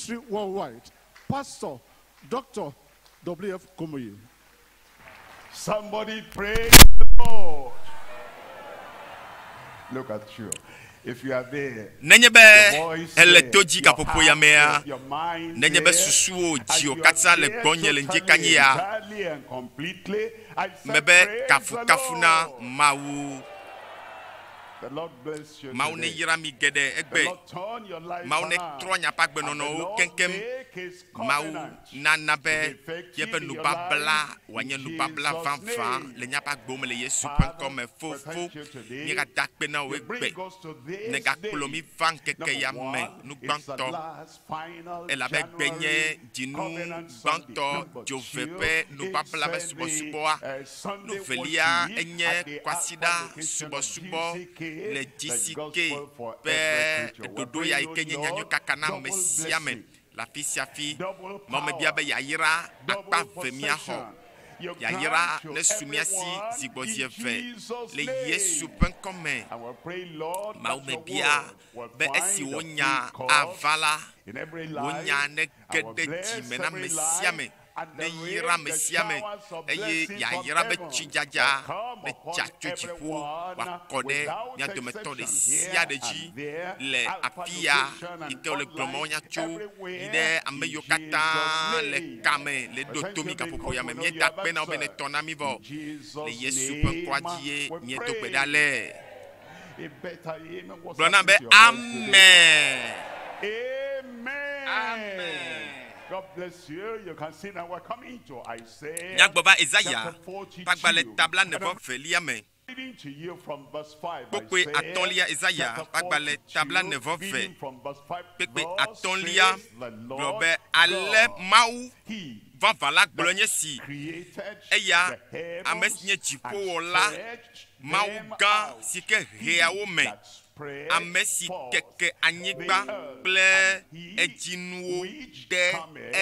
Ministry Worldwide, Pastor Dr. W.F. Kumuyi. Somebody praise the Lord. Look at you. If you are there, Nenye be your voice ele there, to dzi your gaƒoƒo ya heart mea, there, your mind nenye be there, susuwo and dziwò you are katã le there gbɔnye le totally, ŋdikanye ya, entirely and completely, I said, mebe praise the kafukafu na Lord. Mawu. The Lord bless you Mawu today. neyra mi geɖe The egbe. Lord turn your life Mawu around. netrɔ miaƒe And the agbenɔnɔwo Lord keŋkeŋ. make his Mawu covenant nana be to be effective yeƒe in your nubabla life wòanye in nubabla Jesus' vavã name. le miaƒe agbewo me le Yesu ƒe Father, ŋkɔme. we Fofo, thank you today. míegada akpe na wò You egbe. bring us to this Negakplɔ mí day. va ŋkeke ya Number me. one, Nu it's the gbãtɔ, last final elabe egbe nye January dzinu Covenant Sunday. gbãtɔ Number dzove two, ƒe it's nubabla ƒe the, subɔsubɔa. Nu Sunday velia worship enye at the kwasiɖa application of subɔsubɔ GCK, le the GCK gospel for ƒe every creature. We ɖoɖo pray, ya yi O ke nye Lord, nyanyuikaka na ame double sia ame blessing, le afi sia fi. double Mawu mebia power, be yayra double akpa ve míaxɔ. possession. You Yayra grant to nesu mía si everyone zi gbɔ zi in eve Jesus' le Yesu name. ƒe ŋkɔme. And we pray, Lord, Mawu that your mebia word will be esi find wò a nya free course ava la, in every wò life nya nege and will ɖe bless dzime na every ame sia life ame, and the neyra rain, ame the sia ame showers of eye blessings from yayra be heaven tsidzadza will come upon netsa tso dziƒo everyone wòakɔ ɖe without mía dometɔ ɖe exception, sia here ɖe dzi and there, le Alpha afi ya location yi and ke wole gblɔm online, wonya tso yi everywhere ɖe ame in yiwo katã Jesus' le name. kame le We ɖo thank to mí you gaƒoƒo because ya me. we know you Míeda have akpe na wo be answered. netɔ na mí vɔ. In Jesus' Le Yesu ƒe ŋkɔa name dzi ye we míedo gbe ɖa pray. le. A better amen. What's Gblɔ na happening be to your voice today? amen. Amen. Amen. God bless you. You can see now we're coming to Isaiah Míagbɔ va Ezaya chapter ƒe agbalẽ 42. tabla And I'm nevɔ velia me. reading to you from verse 5. Kpukpui Isaiah atɔ̃lia Ezaya chapter ƒe agbalẽ tabla 42, nevɔ ve. reading from verse 5. Kpukpui Thus atɔ̃lia says the gblɔ Lord be ale God, Mawu He vavã la gblɔ that nye si created eya the ame si heavens nye and dziƒowɔla stretched Mawu them gã out, si ke he hea wo me that spread ame si forth keke the anyigba earth, kple and he edzinuwo which ɖe cometh,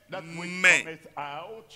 that which eme. cometh out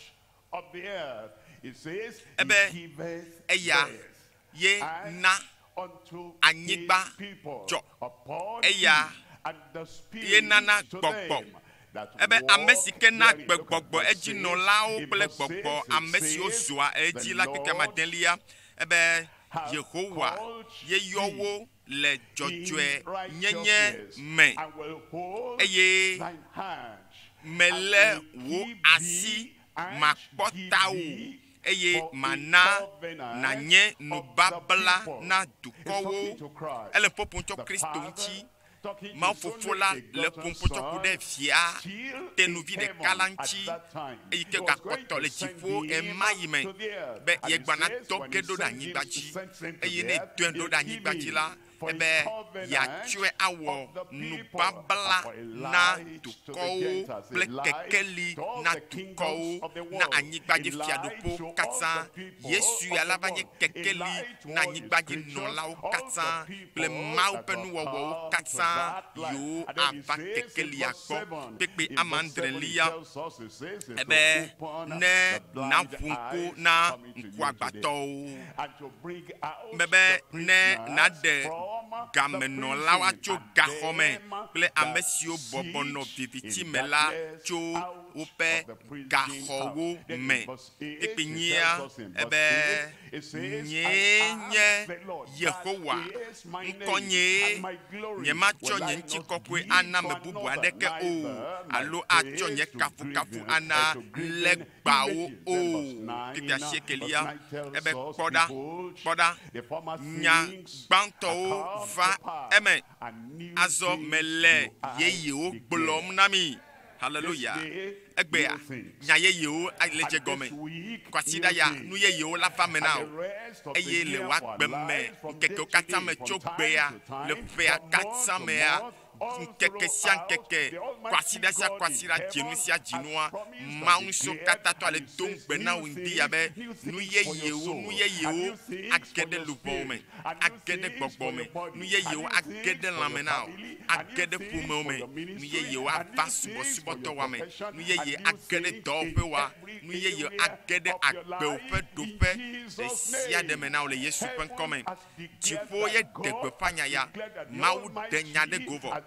of the earth. It says, he Ebe giveth eya breath ye and na unto anyigba his people dzɔ. upon Eya he and the ye spirit nana to gbɔgbɔ. them that Ebe ame si walk ke na therein. Look at gbegbɔgbɔ verse 6. edzinɔlawo In kple verse 6, gbɔgbɔ it ame siwo says, zɔa the edzi la kpekpe Lord adelia ebe hath Yehowa called ye yɔ thee wo le in dzɔdzɔenyenye righteousness me and will hold eye thine hand and melé will wò keep asi thee and makpɔ give tawò thee eye for a mana covenant nànye of the nubabla people. na It's dukɔwo. talking to Christ, Ele ƒoƒom tso the Kristo Father, ŋuti. talking to Mawu his fofo only la le begotten ƒoƒom tsɔ ku Son, ɖe via still in tenuvi ɖeka la heaven at ŋuti that time. eyi He ke was going gakpɔtɔ to le send dziƒo him ema yi me to the earth. be And he yegbana says, tɔ when ge he ɖo ɖe sends him, anyigba dzi sends him to eye the ne earth, dɔe ɖo he'll ɖe give anyigba dzi him la for his ebe covenant yeatsɔe awɔ of the people nubabla and for a na light to the dukɔwo Gentiles, a kple light kekeli to all na the kingdoms dukɔwo of the na world, a anyigbadzi light to fiaɖuƒewo all katã. the people Yesu of ya la the va nye world, a kekeli light to na all his creatures, anyigbadzinɔlawo all the katã kple people Mawu that ƒe will nuwɔwɔwo come to katã that light. yiwo And then he ava says in kekelia verse gbɔ. 7, Kpekpe in verse 7, he amadrelia tells us, he says, is to ebe open ne the blind naʋu ŋku eyes na coming to you today ŋkuagbãtɔwo. and to bring out Mebe the ne prisoners naɖe from the gamenɔlawo prison tso and gaxɔ me them kple ame that siwo bɔbɔ nɔ sit viviti in me la darkness tso out woƒe of the prison gaxɔwo house. Then me. in verse 8, Kpekpe he nyia tells us in verse ebe 8, it says, nyee I am nye the Lord, that Yehowa, is my name, ŋkɔnyee. and my glory Nyematsɔ will nye I not ŋutikɔkɔe give ana to ame bubu another, aɖeke o neither my alo atsɔ nye praise to kafukafu graven, ana to graven legbawo images. o. Then verse 9, Kpekpe verse asiekelia 9 tells ebe us, kpɔ ɖa, behold, kpɔ ɖa, the former nya things gbãtɔwo are come va to pass, eme. and new Azɔ things mele do I yeyewo declare. gblɔm na mi. Hallelujah. This day, Egbea new things. nya yeyewo le And dze this gɔme. week, Kwasiɖa new ya nu things. yeyewo la va me na And o. the rest of the Eye le year wò for our agbe me lives, from day ŋkekewo to katã day, me from tso time gbea to le time, ƒea from month katã to mea month, all ŋkeke sia throughout, ŋkeke the Almighty kwasiɖa sia God in kwasiɖa dzinu heaven sia has dzinua promised and Mawu ŋusẽ declared, katã tɔ and le he do says, ŋugbe na new wò ŋdi ya be things, new nu things for your yeyewo soul, nu and yeyewo new things age for ɖe your luʋɔwo me spirit, and new age ɖe things gbɔgbɔ for me your body, nu and yeyewo new age things ɖe for lãme your na wò family, and age new ɖe things ƒomewo for me your nu ministry, yeyewo and ava new things for your subɔsubɔdɔwɔame profession, nu yeye and new age ɖe things in dɔwɔƒe wa every nu yeye area age ɖe of your agbewo ƒe life in ɖoƒe ɖe Jesus' sia ɖe me name. na wò le Yesu ƒe Heaven ŋkɔme. has declared Dziƒo ye that ɖe God gbeƒã nya ya. declared that the Mawu ɖe nya ɖe Almighty go vɔ has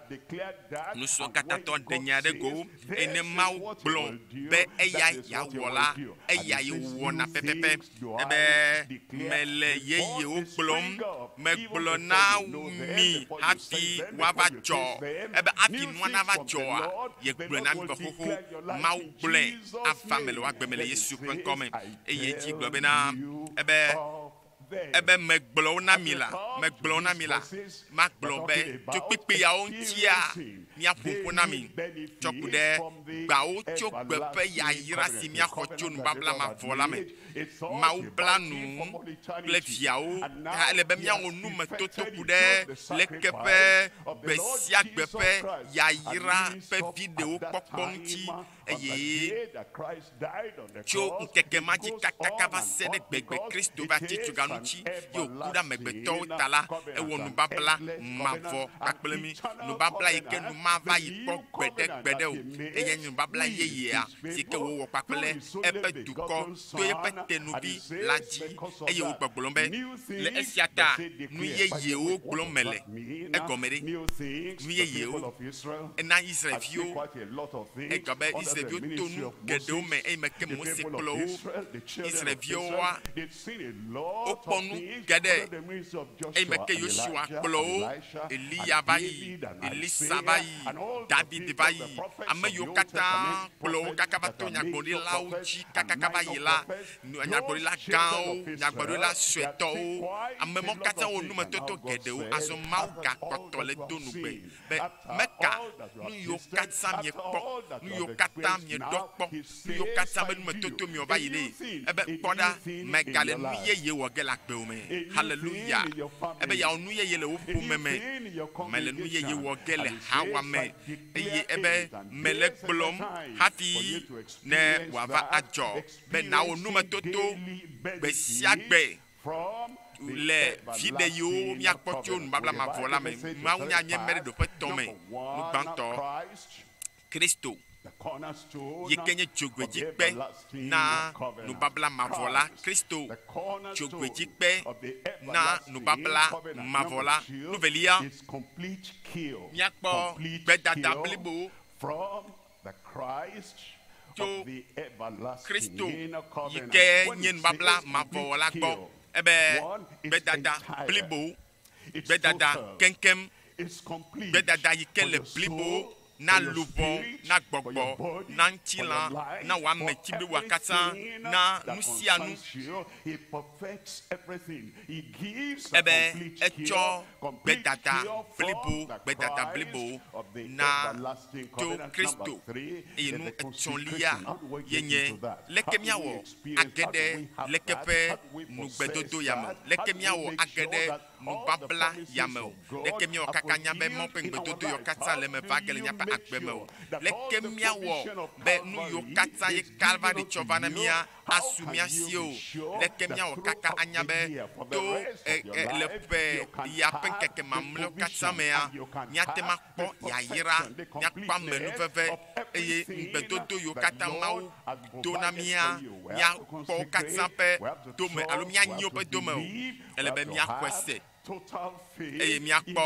Nusrɔ̃katãtɔ ɖe nya ɖe go wo eye ne Mawu gblɔ be eya yeawɔ la, eya ye wòwɔna pɛpɛpɛ. Ebe mele yeyewo gblɔm, megblɔ na mi hafi woava dzɔ. Ebe hafi nua nava dzɔa, yegblɔe na mi vɔ xoxo. Mawu gblɔe ava me le wò agbe me le Yesu ƒe ŋkɔ me. Eye edzi gblɔ bena, ebe Ebe megblɔ wo na mi la, megblɔ wo na mi la, magblɔ be tso kpekpe yawo ŋutia, míaƒo ƒo na mi tsɔ ku ɖe gbawo tso gbe ƒe yayra si míaxɔ tso nubabla mavɔ la me. Mawu bla nu kple viawo, ta ele be míawɔ numetoto ku ɖe leke ƒe gbe sia gbe ƒe yayra ƒe viɖewo kpɔkpɔ ŋuti eye tso ŋkeke ma dzi kakaka va se ɖe gbegbe Kristo va tsi tsoga ŋuti ye wòku ɖe amegbetɔwo ta la, ewɔ nubabla mavɔ kpakple mí. Nubabla yi ke nu mava yi kpɔ gbeɖegbeɖe o, eye nye nubabla yeyea si ke wòwɔ kpakple eƒe dukɔ to eƒe tenuvi la dzi. Eye wògbɔgblɔ be, Le esia ta nu yeyewo gblɔm mele. Egɔme ɖe? Nu yeyewo. Ena Israel-viwo Egblɔ be Israel-viwo to nu geɖewo me eyime ke Mose kplɔ wo. Israel-viwoa, wokpɔ nu geɖe eyime ke Yosua kplɔ wo, Eliya va yi, Elisa va yi, David va yi, ame yiwo katã kplɔ wo kaka va to nyagblɔɖilawo dzi kakaka va yi la, nyagblɔɖila gãwo, nyagblɔɖila suetɔwo, ame mawo katã wɔ numetoto geɖewo. Azɔ Mawu gakpɔtɔ le do nugbe be, Meka nu yiwo katã miekpɔ, nu yiwo katã mieɖɔ kpɔ, nu yiwo katã be numetoto miewɔ va yi ɖee. Ebe, Kpɔ ɖa, megale nu yeye wɔ ge le agbewò me. Haleluya! Ebe yeawɔ nu yeye le wò ƒome me. Mele nu yeye wɔ ge le hawa me. Eye ebe, Mele egblɔm hafi ne wòava adzɔ be nàwɔ numetoto gbesiagbe. Le viɖe yiwo míakpɔ tso nubabla mavɔ la me, Mawu nya nye mɛ ɖe ɖoƒe tɔ̃ me. Nu gbãtɔ, Kristo, yi ke nye dzogoedzikpe na nubabla mavɔ la. Kristo, dzogoedzikpe na nubabla mavɔ la. Nu velia, míakpɔ gbedada blibo tso Kristo yi ke nye nubabla mavɔ wɔla gbɔ. Ebe gbedada blibo, gbedada keŋkeŋ, gbedada yi ke le blibo na luʋɔ, na gbɔgbɔ, na ŋutilã, na wò ame tsi bliboa katã, na nu sia nu. Ebe etsɔ gbedada blibo, gbedada blibo na to Kristo. Eye nu etɔ̃lia ye nye, leke míawɔ age ɖe leke ƒe nugbedodo ya me o? Leke míawɔ age ɖe nubabla ya me o? Leke míawɔ kaka nya be Mawu ƒe ŋugbedodo yiwo katã le eme va ge le míaƒe agbe me o? Leke míawɔ be nu yiwo katã ye Kalvari tsɔ va na mía asu mía si o? Leke míawɔ kaka anya be to e, e, le ƒe ya ƒe ŋkeke mamlɛwo katã mea, míate ŋu akpɔ yayra, míakpɔ amenuveve, eye ŋugbedodo yiwo katã Mawu do na mía, míakpɔ wo katã ƒe dome alo míanyi woƒe dome o. Ele be míaxɔe se eye míakpɔ,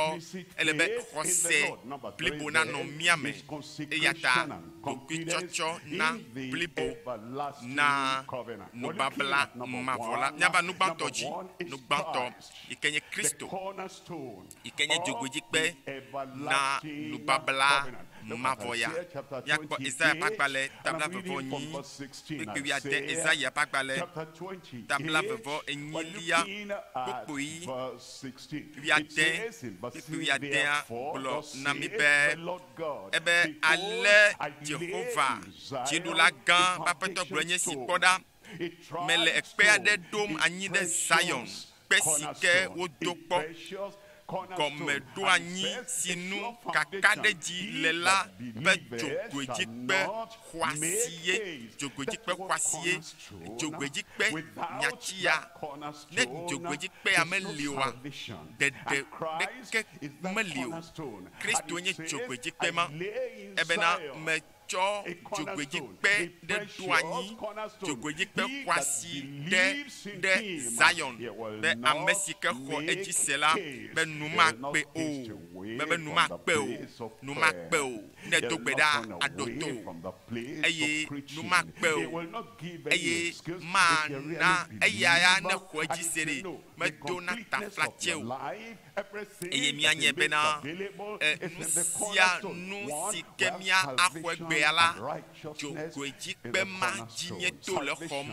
ele be xɔse blibo nanɔ mía me. Eya ta ɖokuitsɔtsɔ na blibo na nubabla mavɔ la. Míava nu gbãtɔ dzi, nu gbãtɔ yi ke nye Kristo, yi ke nye dzogoedzikpe na nubabla mavɔ ya. Míakpɔ Esaya ƒe agbalẽ ta blaeve-vɔ-enyi, kpukpui wuiade, Esaya ƒe agbalẽ ta blaeve-vɔ-enyilia, kpukpui wuiade, kpukpui wuiadea gblɔ na mí be, Ebe ale Jehova, Dziɖulagã ƒe Aƒetɔ gblɔe nye esi, Kpɔ ɖa, mele ekpe aɖe ɖom anyi ɖe Zion, kpe si ke wodo kpɔ, gɔmeɖoanyi si nu kakaɖedzi le la ƒe dzogoedzikpe xɔasi ye, dzogoedzikpe xɔasi ye, dzogoedzikpe nyatsi ya. Ne dzogoedzikpea meli oa, ɖeɖe ɖeke meli o. Kristoe nye dzogoedzikpe ma. Ebena me. Metsɔ dzogoedzikpe ɖe ɖo anyi, dzogoedzikpe xɔasi ɖe ɖe Zion, be ame si ke xɔ edzi se la, be nu makpe o, be be nu makpe o, nu makpe o. Ne do gbe ɖa, aɖo to eye nu makpe o, eye mana eya ya ne xɔ edzi se ɖe, medona taflatse o. Eye míanye bena nu sia nu si ke mía axɔ egbea la, dzogoedzikpe ma dzi míeto le xɔm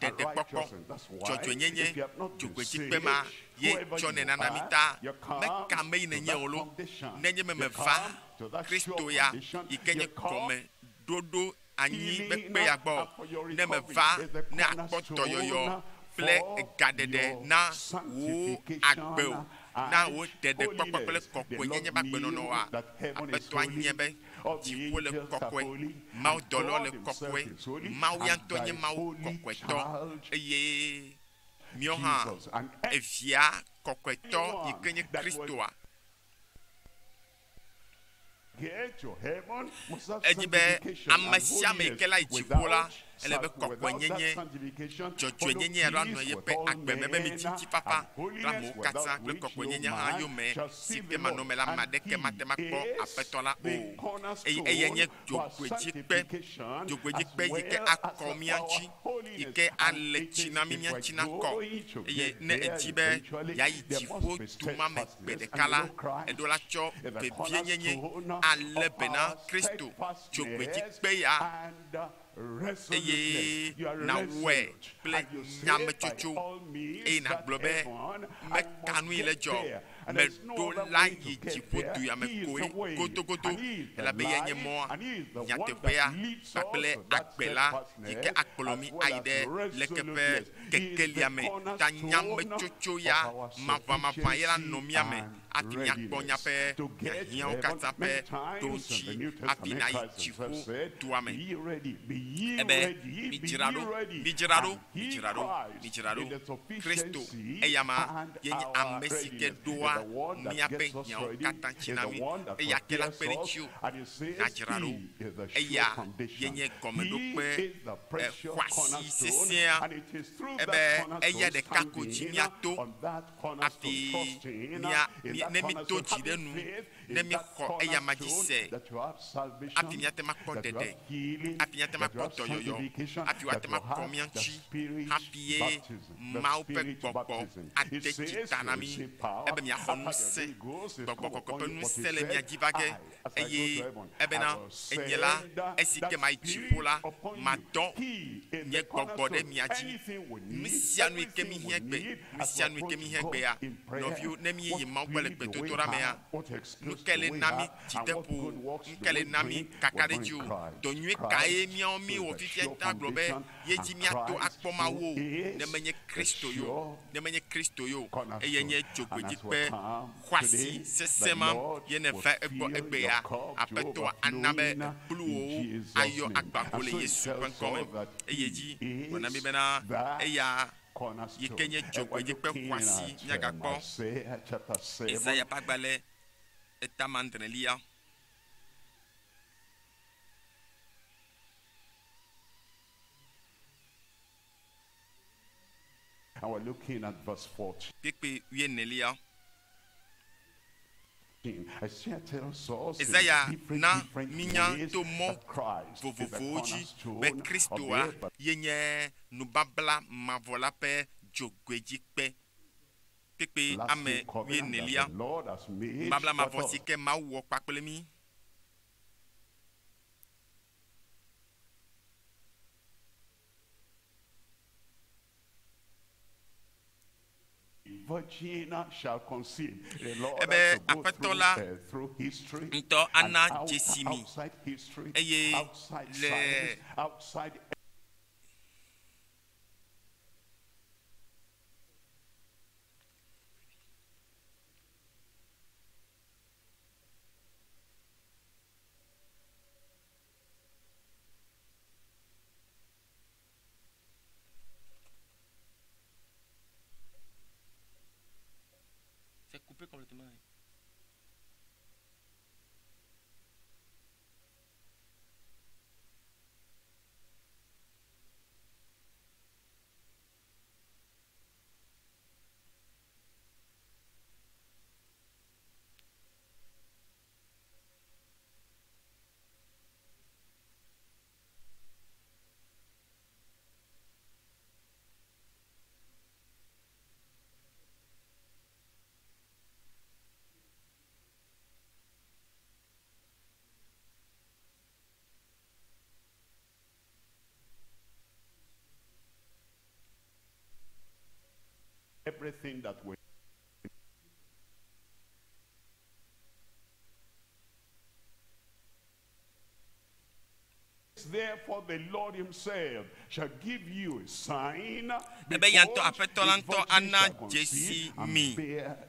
ɖeɖekpɔkpɔ, dzɔdzɔenyenye, dzogoedzikpe ma ye tsɔnɛ nana mí ta. Meka ame yi nènye o lo, nenye be meva Kristo ya yi ke nye gɔmeɖoɖo anyi be kpe ya gbɔ, ne meva ne akpɔ dɔyɔyɔ kple gaɖeɖe na wò agbe o, na wò ɖeɖekpɔkpɔ kple kɔkɔenyenye ƒe agbenɔnɔ oa, Aƒetɔa nye be dziƒo le kɔkɔe, mawudɔlawo le kɔkɔe, Mawu ya ŋutɔ nye Mawu kɔkɔetɔ eye míawo hã evia kɔkɔetɔ yi ke nye Kristoa. Edzi be ame sia ame yi ke la yi dziƒo la, ele be kɔkɔenyenye, dzɔdzɔenyenye alo anɔ yeƒe agbe me be miti ŋutifafa kple amewo katã kple kɔkɔenyenye hã yome si ke manɔme la, ame aɖeke mate ŋu akpɔ Aƒetɔ la o. Eye eyae nye dzogoedzikpe, dzogoedzikpe yi ke akɔ mía ŋuti, yi ke ale tsi na mí mía ŋuti nakɔ. Eye ne èdi be yeayi dziƒo du ma me gbe ɖeka la, èɖo la tsɔ vevienyenye alé be na Kristo dzogoedzikpe ya eye nàwɔe kple nyametsotso eye nàgblɔ be, Meka nu yi le dzɔ, meɖo la yi dziƒo du ya me koe godogodo, elabe eyae nye mɔa, nyateƒea kpakple agbe la yi ke akplɔ mí ayi ɖe leke ƒe kekelia me. Ta nyametsotso ya maʋamaʋã ye la nɔ mía me hafi míakpɔ míaƒe hiahiãwo katã ƒe ɖoŋtsi hafi nàyi dziƒo dua me. Ebe, Midzra ɖo, midzra ɖo, midzra ɖo, midzra ɖo. Kristo, eyama ye nye ame si ke ɖoa míaƒe hiãwo katã ŋtsi na mí. Eya ke la kpe ɖe ŋutiwò nàdzra ɖo. Eya ye nye gɔmeɖokpe xɔasi sesẽa. Ebe eya ɖeka ko dzi míato hafi mía, ne míto dzi ɖe nu, ne míexɔ eyama dzi se, hafi míate ŋu akpɔ ɖeɖe, hafi míate ŋu akpɔ dɔyɔyɔ, hafi woate ŋu akɔ mía ŋuti, hafi ye Mawu ƒe gbɔgbɔ ade dzi ta na mí, ebe míaxɔ ŋusẽ, gbɔgbɔ kɔkɔe ƒe ŋusẽ le mía dzi va ge, eye ebena enye la, esi ke mayi dziƒo la, madɔ nye gbɔgbɔ ɖe mia dzi. Nu sia nu yi ke míhiã egbe, nu sia nu yi ke míhiã egbea, nɔviwo, ne míeyi Mawu gbɔ le gbedodoɖa mea, nu kae le na mí dzideƒo? Nu kae le na mí kakaɖedzi o? Dɔ nyui kae míawo míewɔ fifia ta gblɔ be ye dzi míato akpɔ Mawu o, ne menye Kristo ye o? Ne menye Kristo ye o, eyae nye dzogoedzikpe xɔasi sesẽ ma ye nèva egbɔ egbea. Aƒetɔa ana be kpluwòwo ayɔ agba go le Yesu ƒe ŋkɔ me. Eye dzi gblɔ na mí bena eya yi ke nye dzogoedzikpe xɔasi míagakpɔ. Yesaya ƒe agbalẽ eta adrelia. And we're looking at verse 14. Kpukpui wuienelia. Isaiah tells us in Yesaya different, na different mínya ways to mɔ that Christ is the vovovowo dzi cornerstone be of the Kristoa earth. ye nye nubabla mavɔ la ƒe dzogoedzikpe. Kpukpui ame Lasting covenant that wuienelia. the Lord has made Nubabla with mavɔ us. si ke Mawu wɔ kpakple mí. Virgin shall conceive. The Lord Ebe has to go Aƒetɔ through, la through history ŋutɔ and ana dzesi mi outside history, eye outside le science, outside C'est coupé complètement. Everything that we Therefore the Lord himself shall give you a sign. Ebe ya ŋutɔ Aƒetɔ la ŋutɔ ana dzesi mi.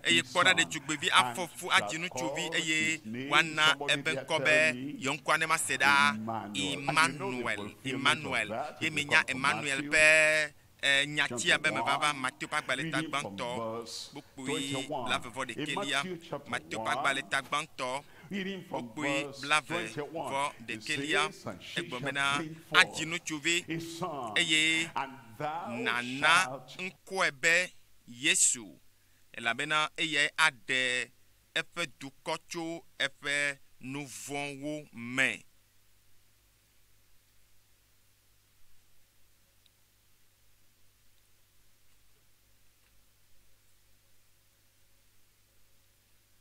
Eye kpɔ ɖa ɖetugbivi afɔ fu adzi ŋutsuvi eye woana eƒe ŋkɔ be yewo ŋkɔa ne mase ɖa Emmanuel. Emmanuel. Ye minya Emmanuel ƒe nyatia be mevava Mateo ƒe agbalẽ ta gbãtɔ kpukpui 21. Mateo ƒe agbalẽ ta gbãtɔ kpukpui 21 egblɔ bena adzi ŋutsuvi eye nana ŋkɔe be Yesu elabena eyae aɖe eƒe dukɔ tso eƒe nu vɔ̃wo me.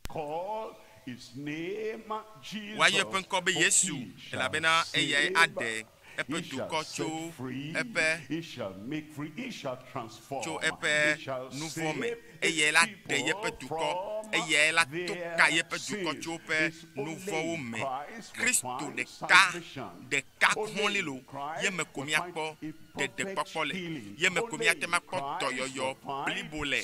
Call his name Jesus. Woayɔ eƒe ŋkɔ be for Yesu he shall elabena eyae save, aɖe eƒe he shall dukɔ set tso free, eƒe he shall make free, he shall transform, tso eƒe he shall nu vɔ̃ me save his eyae la ɖe yeƒe people dukɔ from eyae la to ka their yeƒe dukɔ sins. tso woƒe It's nu only vɔ̃wo in me. Christ we Kristo find ɖeka salvation. ɖeka Only hɔ̃li in lo Christ ye me ko we míakpɔ find a perfect ɖeɖekpɔkpɔ le healing. ye me ko Only míate in ŋu akpɔ Christ dɔyɔyɔ we find blibo le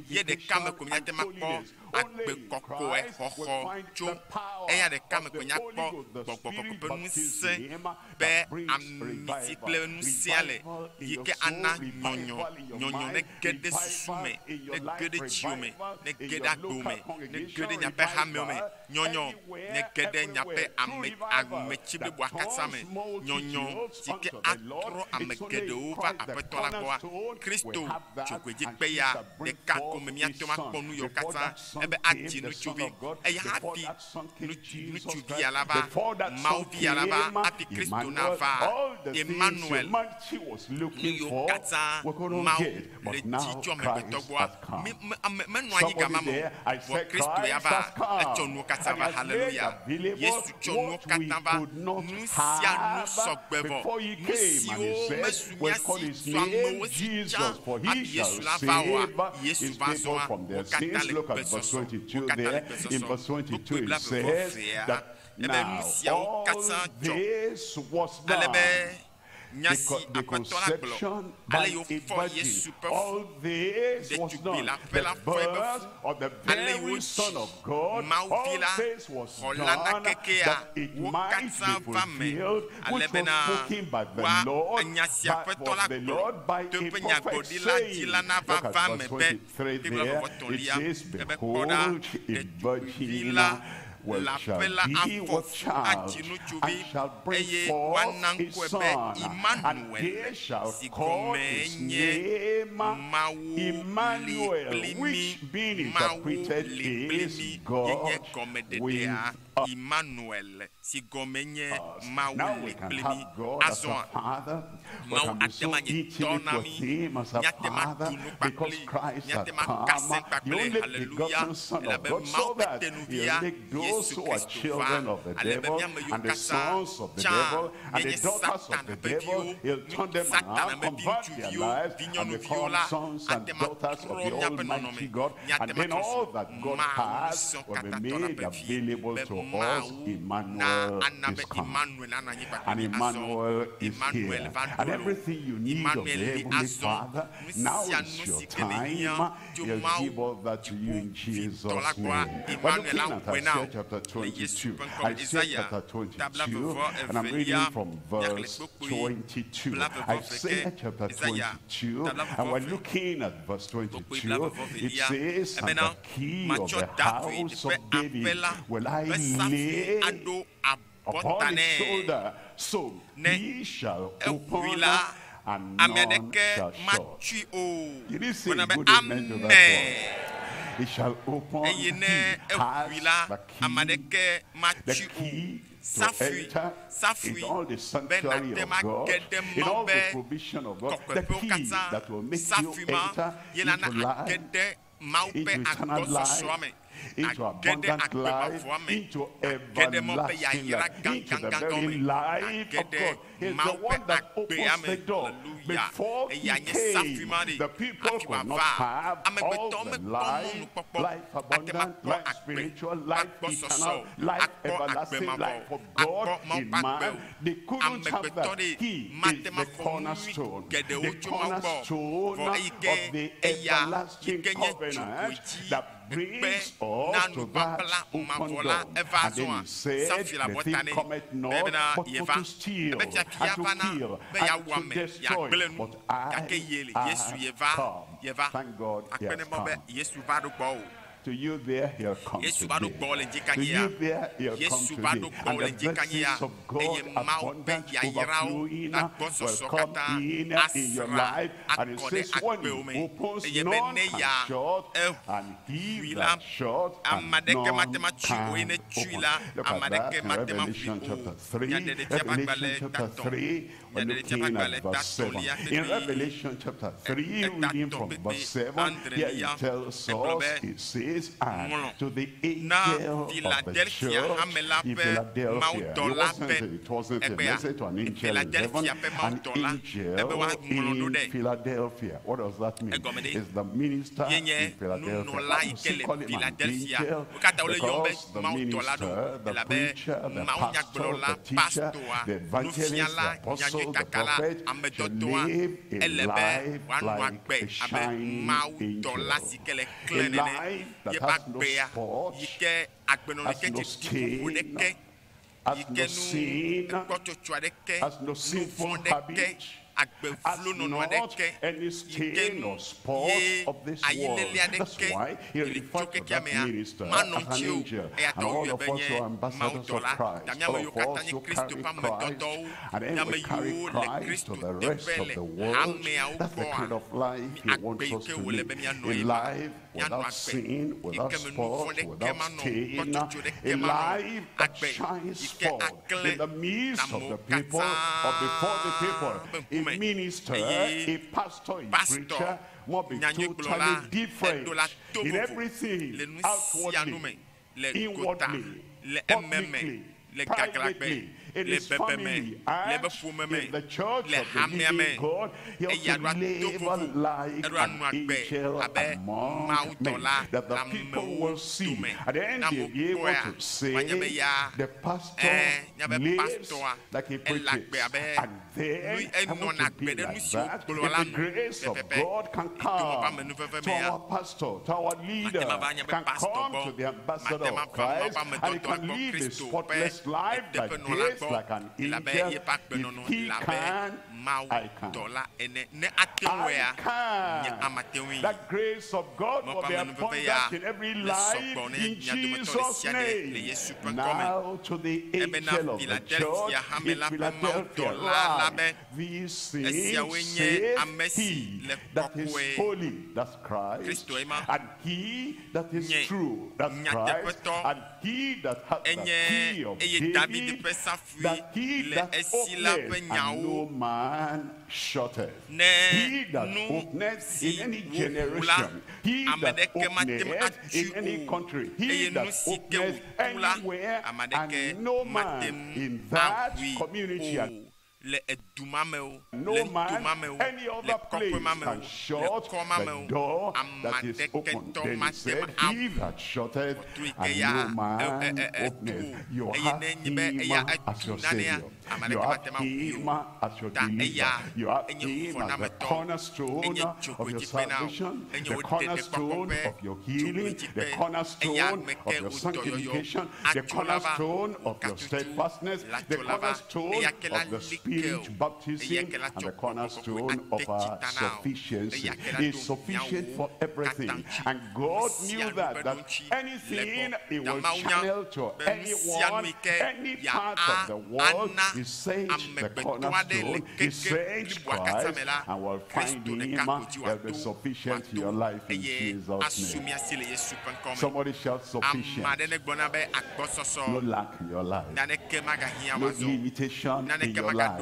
ye ɖeka me ko míate ŋu akpɔ sanctification and holiness. Only agbe in kɔkɔe Christ we xɔxɔ find tso the power eya ɖeka me of ko the míakpɔ Holy Ghost, the gbɔgbɔ kɔkɔe Spirit ƒe ŋusẽ baptism be that brings amisi kple revival. ŋusẽa le Revival in yi your ke soul, ana nyɔnyɔ revival in your nyɔnyɔ mind, ne ge ɖe susu revival me in your ne life, ge ɖe dziwò me revival ne in ge your ɖe agbo local me ne ge congregation, ɖe miaƒe hamewo me revival nyɔnyɔ ne everywhere, ge ɖe miaƒe everywhere. True ame revival ametsi that bliboa katã me turns nyɔnyɔ multitudes si ke unto the Lord. atrɔ ame It's only in geɖewo va Christ, the Aƒetɔ la gbɔa cornerstone, we Kristo have that, and dzogoedzikpe he ya shall bring ɖeka ko forth me a míate ŋu akpɔ son. nu yiwo Before katã that son ebe came, adzi the Son ŋutsuvi of God, eya before hafi that son came, Jesus ŋutsuvi Christ, ya la va before that son Mawu vi ya la va came, hafi Kristo Emmanuel, nava all the things Emmanuel humanity was nu looking yiwo for, katã we couldn't Mawu get, le but dzi now tso amegbetɔ Christ gbɔa has come. menɔ anyi gama Somebody me there, I o vɔ said Kristo ya Christ va has etsɔ come nuwo katã and va he has made hallelujah available Yesu tsɔ nuwo what we katã va could not nu sia nu have sɔgbe vɔ before he nu came. And he siwo said, mesu we mía call si his tu name amewo si tsã Jesus, for he hafi shall Yesu la va oa save Yesu his va people zɔa from wo their katã sins. le Look at verse gbesɔsɔ wo 22 katã le there. In gbesɔsɔ verse 22 kpukpui it blaeve vɔ says vea that ebe nu now siawo all katã dzɔ this was ale be done nya the, si the Aƒetɔ la gblɔ conception ale by yi a wofɔ virgin. Yesu ƒe fu All this was ɖetugbi done. la ƒe The la fɔ eƒe birth fu of the ale yi very wodzi Son of God. Mawu vi All la this was xɔla na done kekea that it wo might katã be va me fulfilled, ale which was bena spoken by the woa Lord, nya si by, Aƒetɔ of la the gblɔ Lord by to a eƒe prophet nyagblɔɖila dzi saying. la nava Look at va me verse be 23 Biblia there. vɔvɔ It tɔ̃lia says, ebe kpɔ ɖa Behold, a ɖetugbivi virgin la will le shall aƒe la be afɔ with fu child adzi ŋutsuvi and shall bring eye forth woana a ŋkɔe be son, and Emmanuel they shall si call gɔmee his nye name Mawu li Emmanuel, kpli mí which being Mawu interpreted li kpli is mí ye nye God gɔmeɖeɖea with Emmanuel si gɔme nye us. Mawu Now li we can kpli mí have God as azɔa a father. We Mawu can be ate so ŋu anye tɔ intimate na with mí him as a míate ŋu father aɖu nu because kpakpli Christ míate had ŋu akasẽ come, the kpakple only hallelujah begotten Son of elabe God, Mawu so ƒe that he'll tenuvia make those Yesu who are Kristo va children of the ale be devil míame yiwo and the katã sons of the tsã devil and míenye the daughters Satan of the ƒe devil, viwo he'll turn them Satana around, ƒe convert their viŋutsuviwo lives, and vinyɔnuviwo become la sons and ate ŋu daughters of atrɔ the míaƒe nɔnɔme Almighty God. míate And ŋu then atrɔ all zu that God Mawu has ŋusẽ will be katãtɔ la made ƒe vi available be to us. Mawu na Emmanuel ana is be come. Emmanuel nanɔ anyi kpakple And mí azɔ Emmanuel is Emmanuel here. va And ɖo lo everything you need of the Emmanuel li Heavenly azɔ Father, nu now sia is nu your si ke ne hiã time. tso He'll Mawu give all that to you dziƒo in vitɔ la Jesus' gbɔa name. We're Emmanuel looking at awɔe na Isaiah wò chapter le Yesu 22. ƒe ŋkɔ me Isaiah Isaya chapter tabla 22, vevɔ and I'm evelia reading from míaxlẽ verse kpukpui 22. blaeve vɔ Isaiah veke chapter Isaya 22, tabla and vevɔ we're ve looking at verse kpukpui 22. blaeve vɔ It velia says, And ebena the key of matsɔ the David house ƒe of David aƒe la will I ƒe safui lay aɖo abɔta upon his nɛ shoulder, so ne he shall eʋui open la and ame none aɖeke shall shut. matsui o Did he say gblɔna a be good amen to that amen one? He shall open, eye ne he eʋui has la the ame key, aɖeke the matsui o key to safui enter safui in all the be sanctuary nate of ma God, ge ɖe in Mawu all the ƒe provision of God, the kɔkɔeƒewo key katã that will make you safui ma enter ye la na into age life, ɖe Mawu into ƒe eternal agbɔsɔsɔa life, me into Age ɖe abundant agbe life, mavɔa me. into Age ɖe Mawu ƒe everlasting yayra life, into the gãgãgãwo very me. life Age of ɖe God. He's the Mawu ƒe one that agbea opens me. the door. Hallelujah. Before he Eya nye safui came, ma ɖe the people hafi could not wòava. have all Amegbetɔwo the mekpɔ life, mɔnukpɔkpɔ life ate ŋu abundant, akpɔ life agbe, spiritual, life akpɔ sɔsɔ, eternal, life akpɔ agbe everlasting, mavɔ, life of akpɔ God Mawu in ƒe agbe man. o. They couldn't have Amegbetɔ that. ɖe He is mate the ŋu axɔ nu nyui cornerstone, geɖewo the tso Mawu gbɔ. cornerstone Vɔ eyi ke of the eya yi everlasting ke nye covenant dzogoedzi that ekpe brings na us to that nubabla open mavɔ la door. eva And then azɔa he said, safi le the abɔta thief nɛ cometh not bena but for yeva to steal ebe fiafia and to vana kill be and yeawu to ame destroy. yeagblẽ nu But I gake ye le Yesu have yeva come. yeva Thank God he akpe has ne Mawu be come. Yesu va ɖo gbɔwò. To you there, he'll come Yesu va ɖo today. gbɔwò le To ŋdikanyia. you there, he'll come Yesu va today. ɖo And gbɔwò le the ŋdikanyia. blessings of God, Eye Mawu ƒe abundant, yayrawo overflowing, agbɔsɔsɔ will come katã in your asra life. And it akɔ ɖe says, one agbewo me. opens, Eye be none ne can ya shut, and he eʋui la, that shut, ame and aɖeke none mate ŋu atui o eye can ne tui open. la, Look ame at that aɖeke in mate ŋu aʋui Revelation o. chapter 3. Nyaɖeɖefia ƒe agbalẽ Revelation chapter tatɔ. 3, we're Nyaɖeɖefia ƒe looking agbalẽ at verse 7. tatɔlia In kpekpe Revelation chapter 3, reading etatɔ from kpekpe verse 7, here andrelia it tells egblɔ us, be it says, and ŋlɔ to the na angel of the Philadelphia church hame la in ƒe Philadelphia. It mawudɔla wasn't, ƒe it wasn't a egbea message to an angel in heaven, Philadelphia ƒe an mawudɔla ebe angel woaŋlɔ ɖo in ɖe Philadelphia. What does that mean? Egɔme ɖe It's the minister ye nye in Philadelphia. nunɔla Why yi does ke he le call him an Philadelphia. angel? Wo katã wole yɔm be Because the mawudɔla ɖo minister, the elabe preacher, the pastor, mawunyagblɔla, the teacher, pastoa, the evangelist, the nufiala, apostle, the nyanyuikakala, prophet should amedɔdɔa live a ele be life wòanɔ like agbe a abe shining mawudɔla angel. si ke le A klẽ nene. life that Yeƒe has no agbea spot, yi ke agbenɔnɔ has ke no dze ɖiƒoƒo stain, ɖeke yi has ke no nu sin, ekpɔtsotso aɖeke has no nu sinful vɔ̃ ɖeke habit, agbe has vlo nɔnɔ not aɖeke any yi ke stain nu or spot ye of this world. ayilele That's aɖeke why he yi le tso referred to kekea that mea minister manɔ as an ŋuti o angel. eya ta And all woyɔe of be us nye who are ambassadors of mawudɔla Christ, ta all míame yiwo of katã us nye who Kristo carry ƒe Christ, amedɔdɔwo and then míame we carry yiwo le Christ Kristo to the rest teƒe of le the world. hameawo That's the gbɔa kind of life he agbe wants yi us ke to wòle live. be míanɔ A ye ma life míanɔ without agbe sin, yi without ke me nu vɔ̃ spot, ɖeke without manɔ stain, kpɔtsotso ɖeke a manɔ life that agbe yi shines ke forth aklẽ in the midst of amewo the people or before the katã people. ƒe A ŋkume minister, eye a pastor, a pastor preacher must be nyanyuigblɔla totally different eɖo la to in vovo everything, le nu sia nu outwardly, me le gota inwardly, le ememe publicly, le gaglagbe privately, in le his bebeme family, le and eƒe ƒome me in the church le of the hamea living me God. He ought eya to ɖo ato live vovo like eɖo an anɔ agbe angel abe among men, mawudɔla that the le people amewo will see, dome and then ne they'll amewo be able kpɔea to say, woanya be ya the pastor ɛɛ míabe lives pastoa like he ele preaches, agbe abe and then nu I want enɔna to agbe be ɖe nu like siwo that. gblɔ If la the nu grace of pɛpɛpɛ God can yi to me ƒe come amenuveve to mea our pastor, to our leader, mate ma va nye be can pastor come gbɔ to the ambassador mate ma of va Mawu Christ, ƒe and he amedɔdɔa can gbɔ live a Kristo ƒe spotless life like eteƒenɔla this, gbɔ like an elabe angel. yeƒe agbenɔnɔ If he le abe can, I can. mawudɔla ene ne ate I ŋuia nye can. ame te ŋui That grace of God Mawu will ƒe be amenuveve ya abundant in every le life sɔgbɔ ne in mia dometɔ ɖe Jesus' sia ɖe le name. Yesu ƒe ŋkɔ me Now to the ebena angel of the Philadelphia church hame in la ƒe Philadelphia, mawudɔla la write, be these esiawoe things nye saith ame si he le that is kɔkɔe holy, that's Christ, Kristoe ma and he that is nye true, that's Christ, nyateƒetɔ and he that hath the enye key of eye David David, ƒe safui that he le that esi la ƒe openeth and nyawo no man shutteth. ne He that nu openeth si in any woʋu la generation, he ame that ɖeke mate ŋu openeth atui in any o country, he eye nu that si ke openeth wòtu la anywhere, ame aɖeke and no mate man ŋu in that aʋui community o and le edu ma me o no le nuto man ma me o any le other kɔƒe place ma me o can le shut kɔ ma me the o door ame that is aɖeke open. tɔ Then he mate ŋu said, He aʋui that shutteth ʋɔtru yi ke and ya no e e man e etu openeth. o You eye have ne nye be him eya as etu your nanea savior. ame You aɖeke have mate ŋu aʋui him o as your ta eya deliverer. You have enye him as the xɔnametɔ enye cornerstone of your dzogoedzikpe na wo salvation, enye the wo cornerstone ɖeɖekpɔkpɔ ƒe of your healing, the dzogoedzikpe eya cornerstone me of ke your wo dɔyɔyɔ sanctification, the atso la va cornerstone wo of your katutu steadfastness, la the tso la va cornerstone eya ke la of the li ke spirit o eya baptism, ke la and tsɔ the gbɔgbɔ kɔkɔe cornerstone of ate our tsi ta na o sufficiency. eya ke la Is do sufficient miawo for katã everything. ŋuti And nu God sia knew nu that, ƒe that ɖoŋuti le anything gbɔ he ta will Mawu nya channel to be nu sia nu anyone, yi ke any part of the world, yeana he sent the amegbetɔ aɖe le cornerstone, he keke sent bliboa katã Christ, me la and will find Kristo him, ɖeka ko dzi there'll be wòato sufficient in wòato your life in eye Jesus' asu name. mia si le Yesu ƒe ŋkɔ me Somebody shout ame sufficient. aɖe negblɔ na be No agbɔsɔsɔ lack in your life. naneke magahiã No wòazɔ o limitation in naneke your magaɖo life.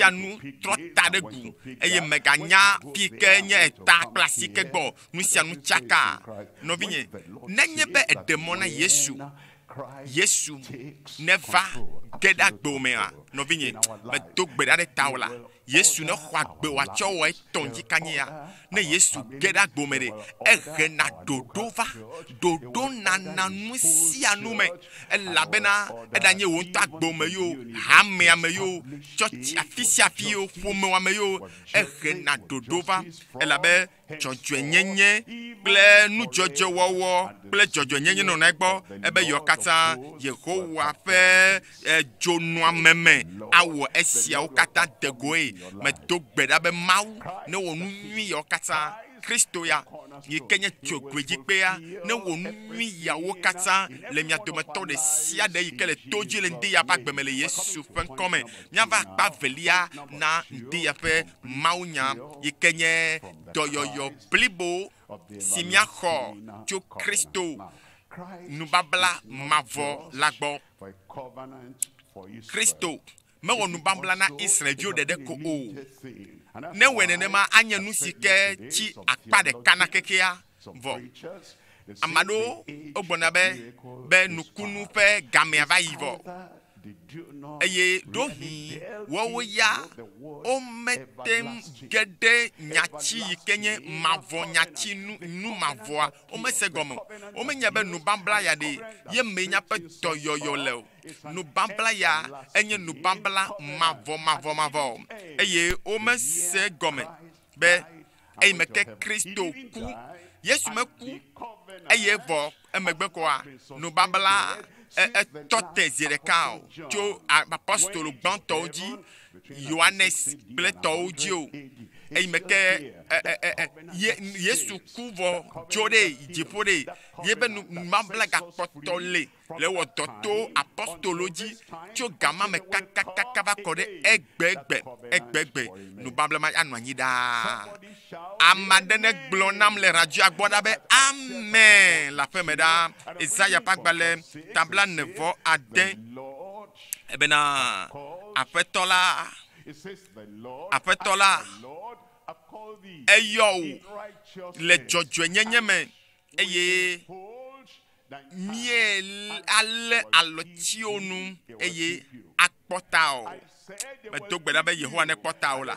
sia nu trɔ ta ɖe gu eye meganya fi ke nye eta kple asi ke gbɔ nu sia nu tsaka. Nɔvinye, nenye be eɖe mɔ na Yesu, Yesu neva ge ɖe agbewò mea, Nɔvinye, medo gbe ɖa ɖe tawò la, Yesu nexɔ agbe wòatsɔ wɔ etɔ ŋdzi kanye ya. Ne Yesu ge ɖe agbo me ɖe, ehena ɖoɖo va. Ɖoɖo nana nu sia nu me. Elabena eɖanye wò ŋutɔ agbo me yo, hamea me yo, tsɔtsi afi sia afi yo, ƒomewa me yo, ehena ɖoɖo va. Elabe dzɔdzɔenyenye kple nudzɔdzɔewɔwɔ kple dzɔdzɔenyenye nɔna egbɔ ebe yewo katã Yehowa ƒe dzonɔameme awɔ esiawo katã de goe. Medo gbe ɖa be Mawu newɔ nu nyui yewo katã. Kristo ya yi ke nye dzogoedzikpea newɔ nu nyui yawo katã le mia dometɔ ɖe sia ɖe yi ke le to dzi le ŋdi ya ƒe agbe me le Yesu ƒe ŋkɔ me. Míava akpa velia na ŋdi ya ƒe mawunya yi ke nye dɔyɔyɔ blibo si míaxɔ tso Kristo nubabla mavɔ la gbɔ. Kristo mewɔ nubabla na Israelviwo ɖeɖe ko o. Ne wɔe nenema anye nu si ke tsi akpa ɖeka na xexea vɔ. Ame aɖewo wogblɔna be be nukunu ƒe gamea va yi vɔ. Eye ɖohi woawo ya womete ŋu ge ɖe nyatsi yi ke nye mavɔ nyatsi nu nu mavɔa womese gɔme o. Womenya be nubabla ya ɖe ye mee míaƒe dɔyɔyɔ le o. Nubabla ya enye nubabla mavɔ mavɔ mavɔ eye womese gɔme be eyi me ke Kristo ku. Yesu meku eye vɔ emegbe koa nubabla etɔ te zi ɖeka o tso apostolo gbãtɔwo dzi Yohanes kple tɔwo dzi o. Eyi me ke Yesu ku vɔ tso ɖe dziƒo ɖe ye be nubabla gakpɔtɔ le le wɔ dɔ to apostolo dzi tso gama me kakakaka va kɔ ɖe egbegbe egbegbe nubabla ma anɔ anyi ɖaa. Ame aɖe ne gblɔ nam le radioa gbɔ ɖa be amen le aƒeme ɖa. Esaya ƒe agbalẽ tabla nevɔ ade ebena aƒetɔ la aƒetɔ la eyɔ wò le dzɔdzɔenyenye me eye mie alé alɔtsiwo nu eye akpɔ ta o. Medo gbe ɖa be Yehowa nekpɔ ta o la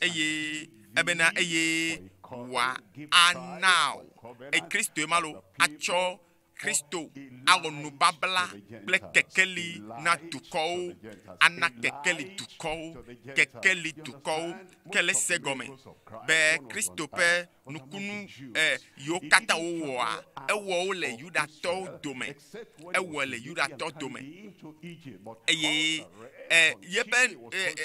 eye ebena eye wòa ana o. Eye Kristoe ma lo atsɔ Kristo awɔ nubabla kple kekeli na dukɔwo, ana kekeli dukɔwo, kekeli dukɔwo ke le se gɔme be Kristo ƒe nukunu yiwo katã wowɔa, ewɔ wo le Yudatɔwo dome, ewɔ le Yudatɔ dome eye yebe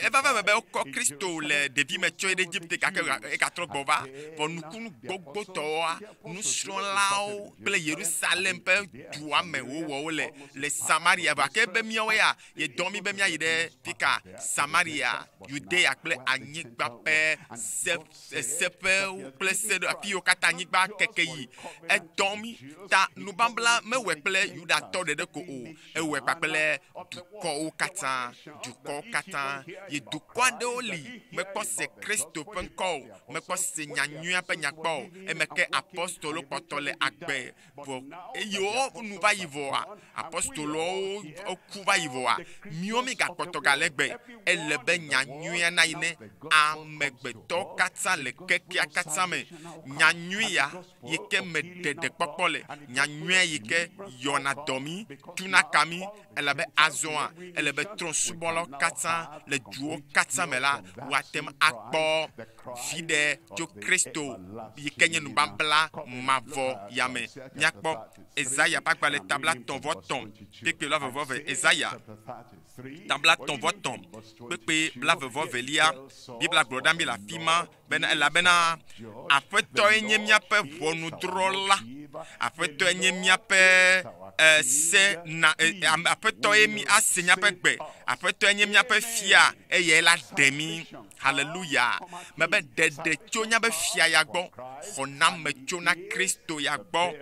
eva va me be wokɔ Kristo le ɖevime tsɔe ɖe Egipte gake egatrɔ gbɔ va vɔ nukunu gbogbotɔwoa nusrɔ̃lawo kple Yerusalem ƒe dua me wowɔ wo le le Samaria gake be míawo ya yedɔ mí be míayi ɖe fika Samaria, Yudea kple anyigba ƒe seƒewo kple se afi yiwo katã anyigba keke yi. Edɔ mí ta nubabla mewɔe kple Yudatɔ ɖeɖe ko o, ewɔe kpakple dukɔwo katã, dukɔwo katã. Ye dukɔ aɖewo li mekpɔ se Kristo ƒe ŋkɔ o, mekpɔ se nyanyuia ƒe nya kpɔ o. Eme ke apostolo kpɔtɔ le agbe vɔ eye wo nu va yi vɔa, apostolowo ku va yi vɔa, míwo mi gakpɔtɔ gale gbe. Ele be nyanyuia nayi ne amegbetɔ katã le kekea katã me. Nyanyui ya yi ke me ɖeɖekpɔkpɔ le, nyanyuia yi ke yɔna dɔ mí, tuna ka mí, elabe azɔa ele be trɔ̃subɔlawo katã le duwo katã me la woate ŋu akpɔ viɖe tso Kristo yi ke nye nubabla mavɔ ya me. Míakpɔ Esaya ƒe agbalẽ tabla tɔ̃ vɔ tɔ̃ kpekpe blaeve vɔ eve. Esaya tabla tɔ̃ vɔ tɔ̃ kpekpe blaeve vɔ velia. Biblia gblɔ ɖa mí le afi ma bena elabena Aƒetɔe nye míaƒe ʋɔnudrɔ̃la. Aƒetɔe nye míaƒe se na Aƒetɔe mi ase míaƒe gbe. Aƒetɔe nye míaƒe fia eye la ɖe mí. Hallelujah. Mebe ɖeɖe tso míaƒe fia ya gbɔ, xɔname tso na Kristo ya gbɔ.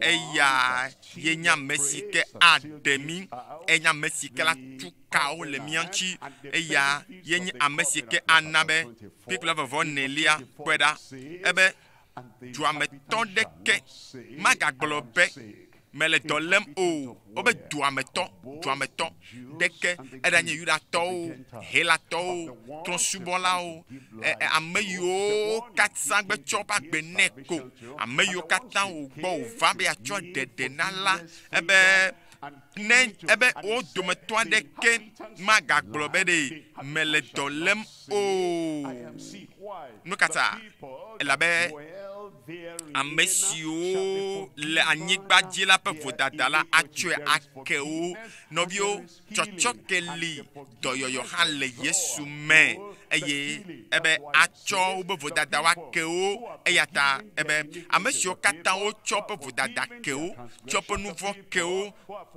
Eya ye nye ame si ke aɖe mí. Enye ame si ke la tu kawo le mía ŋuti. Eya ye nye ame si ke ana be kpekpe vɔvɔ nelia kpɔe ɖa ebe duametɔ ɖeke magagblɔ be Mele dɔ lém o. Wobe duametɔ, duametɔ ɖeke, eɖanye Yudatɔwo, Helatɔwo, trɔ̃subɔlawo, e, e, ame yiwo katã gbe tsɔ woƒe agbe nɛ ko, ame yiwo katã wògbɔ wòva be yeatsɔ ɖeɖe na la, ebe ne ebe wo dometɔ aɖeke magagblɔ be ɖe mele dɔ lém o. Nu ka ta? Elabe ame siwo le anyigba dzi la ƒe vodada la atsɔe ake wo. Nɔviwo, tsɔtsɔke li, dɔyɔyɔ hã le Yesu me eye ebe atsɔ wobe vodadawo ake wo. Eya ta ebe ame siwo katã wotsɔ woƒe vodada ke wo, tsɔ woƒe nu vɔ̃ ke wo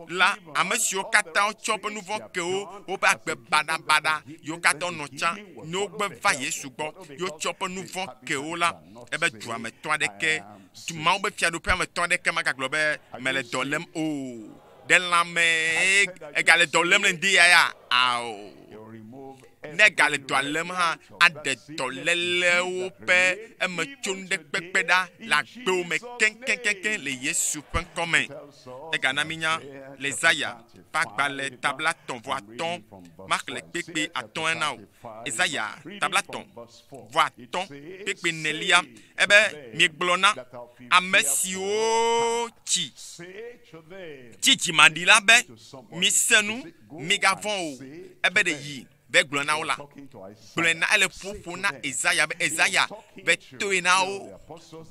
la, ame siwo katã wotsɔ woƒe nu vɔ̃ ke wo, woƒe agbe baɖabaɖa yiwo katã wonɔ tsã ne wogbe va Yesu gbɔ ye wotsɔ woƒe nu vɔ̃ ke wo la, ebe dua me tɔ aɖeke, du Mawu be fiaɖuƒea me tɔ aɖeke magagblɔ be mele dɔ lém o. Ɖe lãme egale dɔ lém le ŋdi ya ya? Ao. Ne egale dɔa lém hã, aɖe dɔlélewo ƒe emetsonu ɖe kpekpe ɖa le agbewo me keŋkeŋkeŋ le Yesu ƒe ŋkɔ me. Egana mínya le Yesaya ƒe agbalẽ ta 35, maxlẽ kpekpe atɔ̃a na wò. Yesaya ta 35 kpekpe enelia, ebe miegblɔ na ame siwo tsi tsi dzimaɖi la be, Mise nu, migavɔ̃ o. Ebe ɖe yi be gblɔ na wo la, gblɔe na ele ƒoƒo na Esaya be Esaya be toe na wo,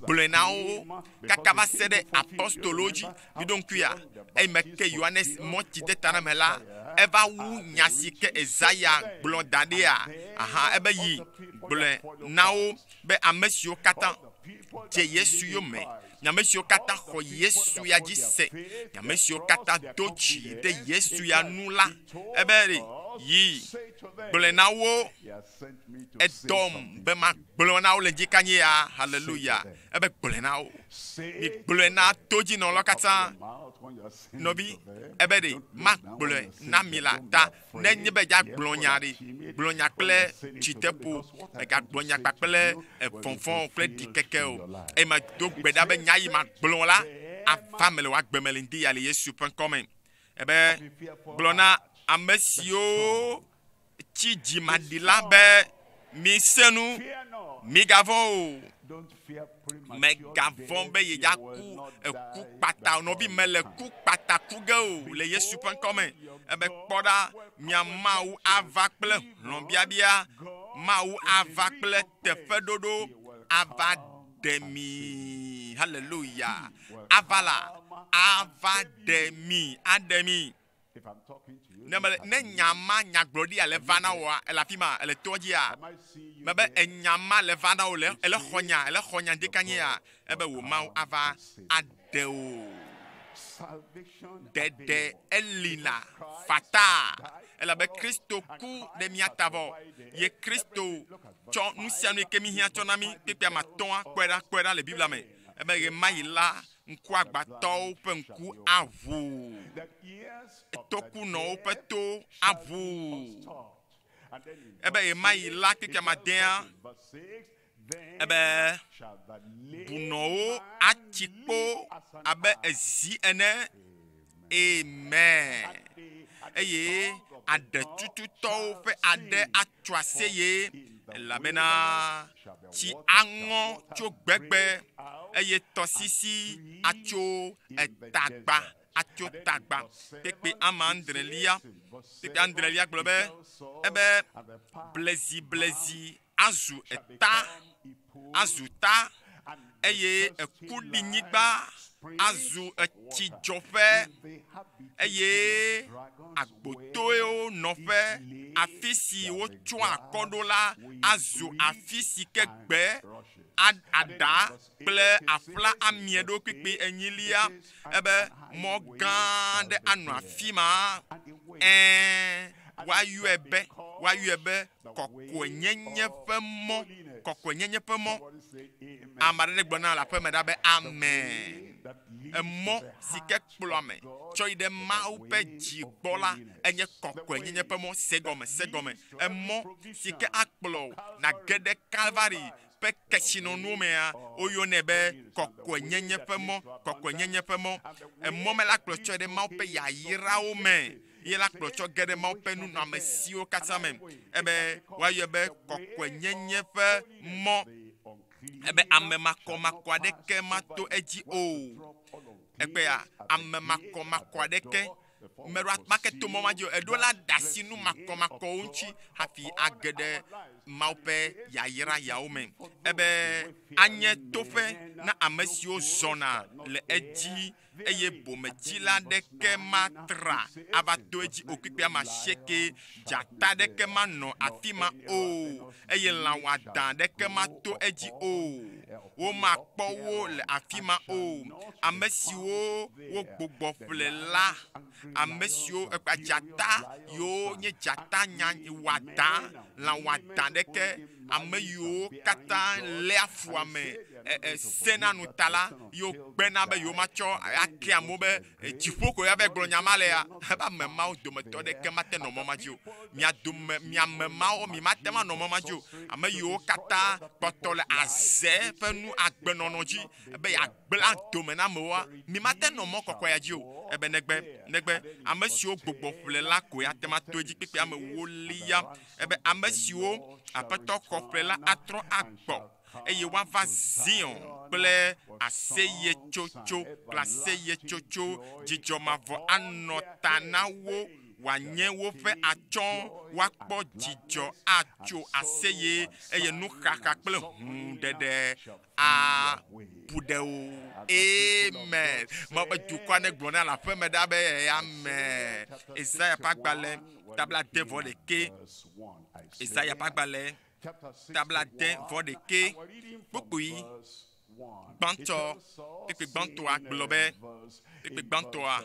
gblɔe na wo kaka va se ɖe apostolowo dzi. Miɖo ŋkuia, eyime ke Yohanes mɔ tsi de ta na me la, eva wu nya si ke Esaya gblɔ da ɖia. Aha, ebe yi gblɔe na wo be ame siwo katã dze Yesu yome, ame siwo katã xɔ Yesu ya dzi se, ame siwo katã do dzi ɖe Yesu ya nu la, ebe ɖe yi gblɔe na wo, edɔm be magblɔ na wo le ŋdikanye ya, haleluya, ebe gblɔe na wo, migblɔe na todzinɔlawo katã, nɔvi, ebe ɖe magblɔe na mi la ta Ne nye be yeagblɔ nya ɖe, gblɔ nya kple dziteƒo, mègagblɔ nya kpakple vɔvɔ̃ kple ɖikeke o. Eye medo gbe ɖa be nya yi magblɔ la ava me le wò agbe me le ŋdi ya le Yesu ƒe ŋkɔ me. Ebe gblɔ na ame siwo tsi dzimaɖi la be, Mise nu, migavɔ̃ o. Mègavɔ̃ be yedzaku eku kpata o. Nɔvi, mele ku kpata ku ge o le Yesu ƒe ŋkɔ me. Ebe kpɔ ɖa, mia Mawu ava kple hlɔ̃biabia. Mawu ava kple teƒeɖoɖo. Ava ɖe mi. Haleluya. Ava la, ava ɖe mi. Aɖe mi. Ne mele, ne nya ma nyagblɔɖia le va na wòa, ele afi ma, ele toa dzia, mebe enya ma le va na wò le, ele xɔ nya, ele xɔ nya ŋdekanye ya, ebe wò Mawu ava aɖe wò. Ɖeɖe elina fata, elabe Kristo ku ɖe mía ta vɔ. Ye Kristo tsɔ nu sia nu yi ke míhiã tsɔ na mí. Kpekpe ame atɔ̃a, kpɔe ɖa, kpɔe ɖa le Biblia me. Ebe ɣemaɣi la, ŋkuagbãtɔwo ƒe ŋku aʋu, tokunɔwo ƒe to aʋu. Ebe ɣemaɣi la keke ame adea, ebe bunɔwo atsi kpo abe ezi ene. Amen. Eye aɖetututɔwo ƒe aɖe atso aseye, elabena tsi aŋɔ tso gbegbe, eye tɔsisi atso etagba, atso tagba. Kpekpe ame adrelia, kpekpe adrelia gblɔ be, ebe bleziblezi azu eta, azu ta, eye ekuɖinyigba azu etsidzɔƒe, eye agbotoewo nɔƒe, afi si wotsɔa akɔ ɖo la azu afi si ke gbe, aɖa kple aƒla amie ɖo kpikpi enyilia, ebe mɔ gã aɖe anɔ afi ma. Ɛ̃, woayɔe be, woayɔe be kɔkɔenyenye ƒe mɔ, kɔkɔenyenye ƒe mɔ. Ame aɖe gblɔ na le aƒeme ɖa be amen. Emɔ si ke kplɔ ame tsɔ yi ɖe Mawu ƒe dzi gbɔ la enye kɔkɔenyenye ƒe mɔ. Se gɔme, se gɔme. Emɔ si ke akplɔ wò nàge ɖe Kalvari. ƒe kesinɔnuwo mea, woyɔnɛ be kɔkɔenyenye ƒe mɔ, kɔkɔenyenye ƒe mɔ. Emɔ me la kplɔ tsɔe ɖe Mawu ƒe yayrawo me ye la kplɔ tsɔ ge ɖe Mawu ƒe nunɔamesiwo katã me. Ebe woayɔe be kɔkɔenyenye ƒe mɔ. Ebe ame makɔmakɔ aɖeke mato edzi o. Egbea ame makɔmakɔ aɖeke meɖo make to mɔ ma dzi o. Eɖo la ɖe asi nu makɔmakɔwo ŋuti hafi age ɖe Mawu ƒe yayra yawo me. Ebe anye toƒe na ame siwo zɔna le edzi eye bometsila ɖeke matra ava to edzi o. Kpekpe ame asieke, dzata ɖeke manɔ afi ma o eye lã wɔadã ɖeke mato edzi o. Womakpɔ wo le afi ma o. Ame siwo wogbugbɔ ƒle la, ame siwo ekpa dzata yiwo nye dzata nya wɔadã, lã wɔadã ɖeke, ame yiwo katã léa fu ame sena nu ta la, yiwo gbena be yewo matsɔ ake amewo be dziƒo ko yeava gblɔ nya ma lea, ebe ame mawo dometɔ ɖeke mate nɔ mɔ ma dzi o. Mia dome, mia ame mawo mi mate ŋu anɔ mɔ ma dzi o. Ame yiwo katã kpɔtɔ le aze ƒe nu agbenɔnɔ dzi ebe yeagblẽ dome na amewoa, mi mate nɔ mɔ kɔkɔe ya dzi o. Ebe negbe, negbe ame siwo gbugbɔ ƒle la koe ate ŋu ato edzi kpekpe ame wolia. Ebe ame siwo Aƒetɔ xɔ ƒle la atrɔ agbɔ eye woava Zion kple aseyetsotso kple aseyetsotso. Dzidzɔ mavɔ anɔ ta na wo wòanye woƒe atsyɔ̃, woakpɔ dzidzɔ atso aseye eye nuxaxa kple hũɖeɖe abu ɖe wo. Amen. Mawu ƒe dukɔa ne gblɔ na le aƒeme ɖa be amen. Esaya ƒe agbalẽ tabla de vɔ ɖeke. Esaya ƒe agbalẽ tabla de vɔ ɖeke. Kpukpui gbãtɔ, kpukpui gbãtɔa gblɔ be, kpukpui gbãtɔa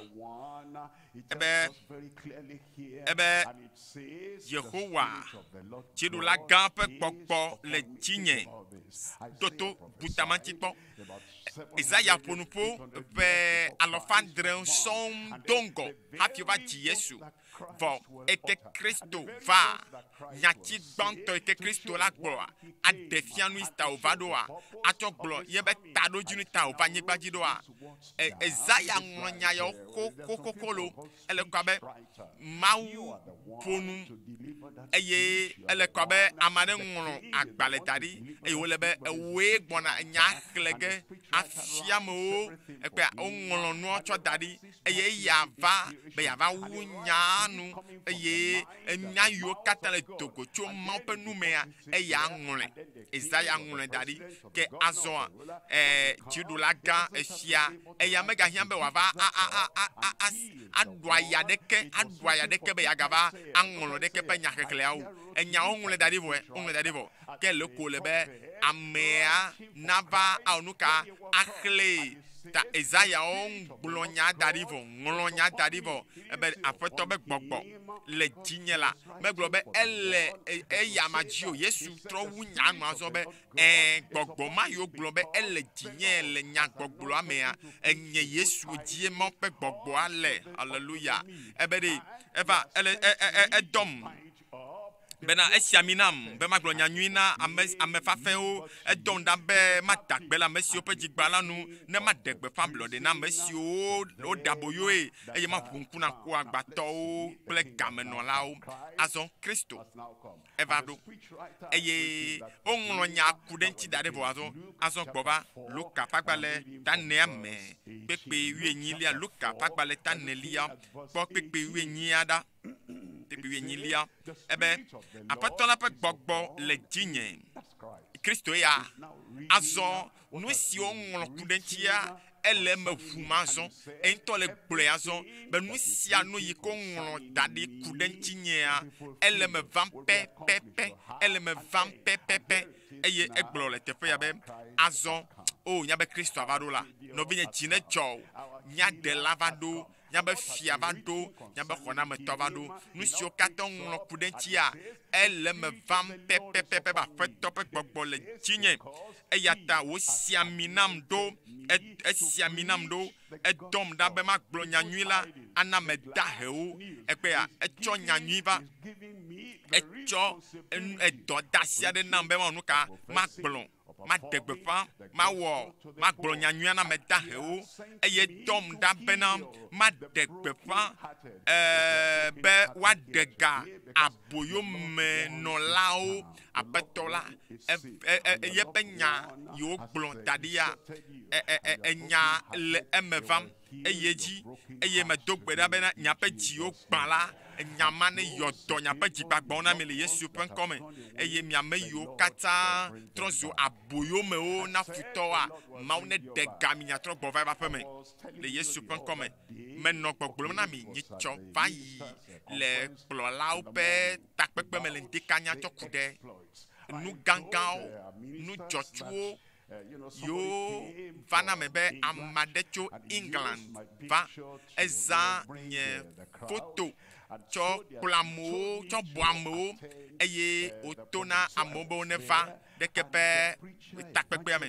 ebe, ebe Yehowa dziɖula gã ƒe gbɔgbɔ le dzinye. Toto butamaŋuti kpɔ. Esaya ƒo nu ƒo ƒe alafa adre sɔŋ do ŋgɔ hafi wova dzi Yesu. Vɔ eke Kristo va, nyati gbãtɔ yi ke Kristo la gblɔa, aɖe fia nu yi ta wòva ɖoa, atsɔ gblɔ yebe taɖodzinu ta wòva anyigba dzi ɖoa. Esaya ŋlɔ nya yawo xoxoxoxo lo. Ele kɔ abe Mawu ƒo nu eye ele kɔ abe ame aɖe ŋlɔ agbalẽ da ɖi eye wòle be ewoe gbɔna nya xlẽ ge afia amewo. Ekpea woŋlɔ nua tsɔ da ɖi eye eya va be yeava wu nyaa nu eye enya yiwo katã le dogo tso Mawu ƒe numea eya ŋlɔe. Esaya ŋlɔe da ɖi. Ke azɔa dziɖula gã efia eya megahiã be wòava aɖu aya ɖeke, aɖu aya ɖeke be yeagava aŋlɔ ɖeke ƒe nyaxexlẽawo. Enyawo ŋlɔe da ɖi vɔe, woŋlɔe da ɖi vɔ. Ke le ko le be amea nava awɔ nu ka axlẽe. Ta Esayawo gblɔ nya da ɖi vɔ, ŋlɔ nya da ɖi vɔ ebe Aƒetɔ be gbɔgbɔ le dzinye la. Megblɔ be ele eya ma dzi o. Yesu trɔ wu nya nu azɔ be gbɔgbɔ ma yiwo gblɔ be ele dzinye le nyagbɔgblɔa mea, enye Yesu dzie Mawu ƒe gbɔgbɔa le. Hallelujah. Ebe ɖe eva ele edɔm bena esia mi nam be magblɔ nya nyui na ame ame fafɛwo. Edɔm ɖa be mada gbe le ame siwo ƒe dzi gbã la nu, ne maɖe gbeƒã ablɔɖe na ame siwo woɖe aboyoe eye maʋu ŋku na ŋkuagbãtɔwo kple gamenɔlawo. Azɔ Kristo eva ɖo eye woŋlɔ nya ku ɖe ŋuti da ɖi vɔ azɔ. Azɔ gbɔ va Luka ƒe agbalẽ ta enea me kpekpe wuienyilia. Luka ƒe agbalẽ ta enelia kpɔ kpekpe wuienyia ɖa. Kpekpe wuienyilia ebe Aƒetɔ la ƒe gbɔgbɔ le dzinye. Kristo ya azɔ nu siwo ŋlɔ ku ɖe ŋutia ele eme ʋum azɔ. Eŋutɔ le gblɔe azɔ be nu sia nu yi ke woŋlɔ da ɖi ku ɖe ŋutinyea ele eme vam pɛpɛpɛ, ele eme vam pɛpɛpɛ. Eye egblɔ le teƒe ya be azɔ o nya be Kristo ava ɖo la, nɔvinye dzi ne dzɔ o, nya ɖela va ɖo, nya be fia va ɖo, nya be xɔnametɔ va ɖo. Nu siwo katã ŋlɔ ku ɖe ŋutia ele eme vam pɛpɛpɛ be Aƒetɔ ƒe gbɔgbɔ le dzinye. Eya ta wòsi ami nam ɖo, esi ami nam ɖo, edɔm ɖa be magblɔ nya nyui la ana ame dahewo. Ekpea etsɔ nya nyui va, etsɔ edɔdasi aɖe nam be mawɔ nu ka magblɔ. Maɖe gbeƒã, mawɔ, magblɔ nyanyuia na ame dahewo eye dɔm ɖa bena maɖe gbeƒã ee, be woaɖe ga aboyomenɔlawo. Aƒetɔ la, yeƒe nya yi wogblɔ da ɖia, enya le eme vam eye dzi eye medo gbe ɖa bena miaƒe dziwo gbã la, enya ma ne yɔ dɔ miaƒe dzigbagbãwo na mi le Yesu ƒe ŋkɔ me eye miame yiwo katã trɔ zu aboyomewo na futɔwoa, Mawu ne ɖe ga mi miatrɔ gbɔ va eƒe aƒe me le Yesu ƒe ŋkɔ me. Menɔ gbɔgblɔm na mi nyitsɔ va yi le kplɔlawo ƒe takpekpe me le ŋdikanya tsɔ ku ɖe nu gãgãwo, nu dzɔtsuwo yiwo va na me be ame aɖe tso England va ezã nye foto tsɔ kplɔ amewo, tsɔ bɔ amewo eye wòto na amewo be woneva ɖeke ƒe takpekpea me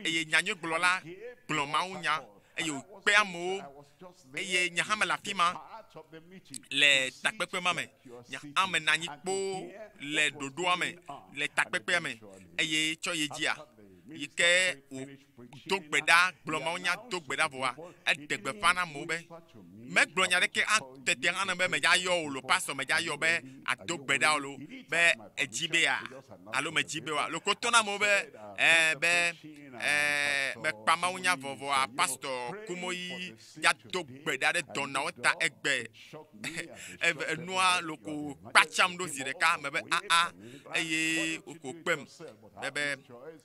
eye nyanyuigblɔla gblɔ mawunya eye wòkpe amewo eye nye hã mele afi ma le takpekpe ma me. Nye hã menɔ anyi kpoo le ɖoɖoa me le takpekpea me eye tsɔ yi dzia yi ke wòdo gbe ɖa gblɔ mawunya do gbe ɖa vɔa eɖe gbeƒã na amewo be megblɔ nya ɖeke atete hã na be medza yɔ o lo pastor medza yɔ be ado gbe ɖa o lo be edzi be ya alo medzi be wa loko to na amewo be ɛɛ be ɛɛ mekpa mawunya vɔvɔa pastor Kumuyi ya do gbe ɖa ɖe dɔnɔwo ta egbe enua loko kpatsam ɖo zi ɖeka me be aa eye woko kpem mebe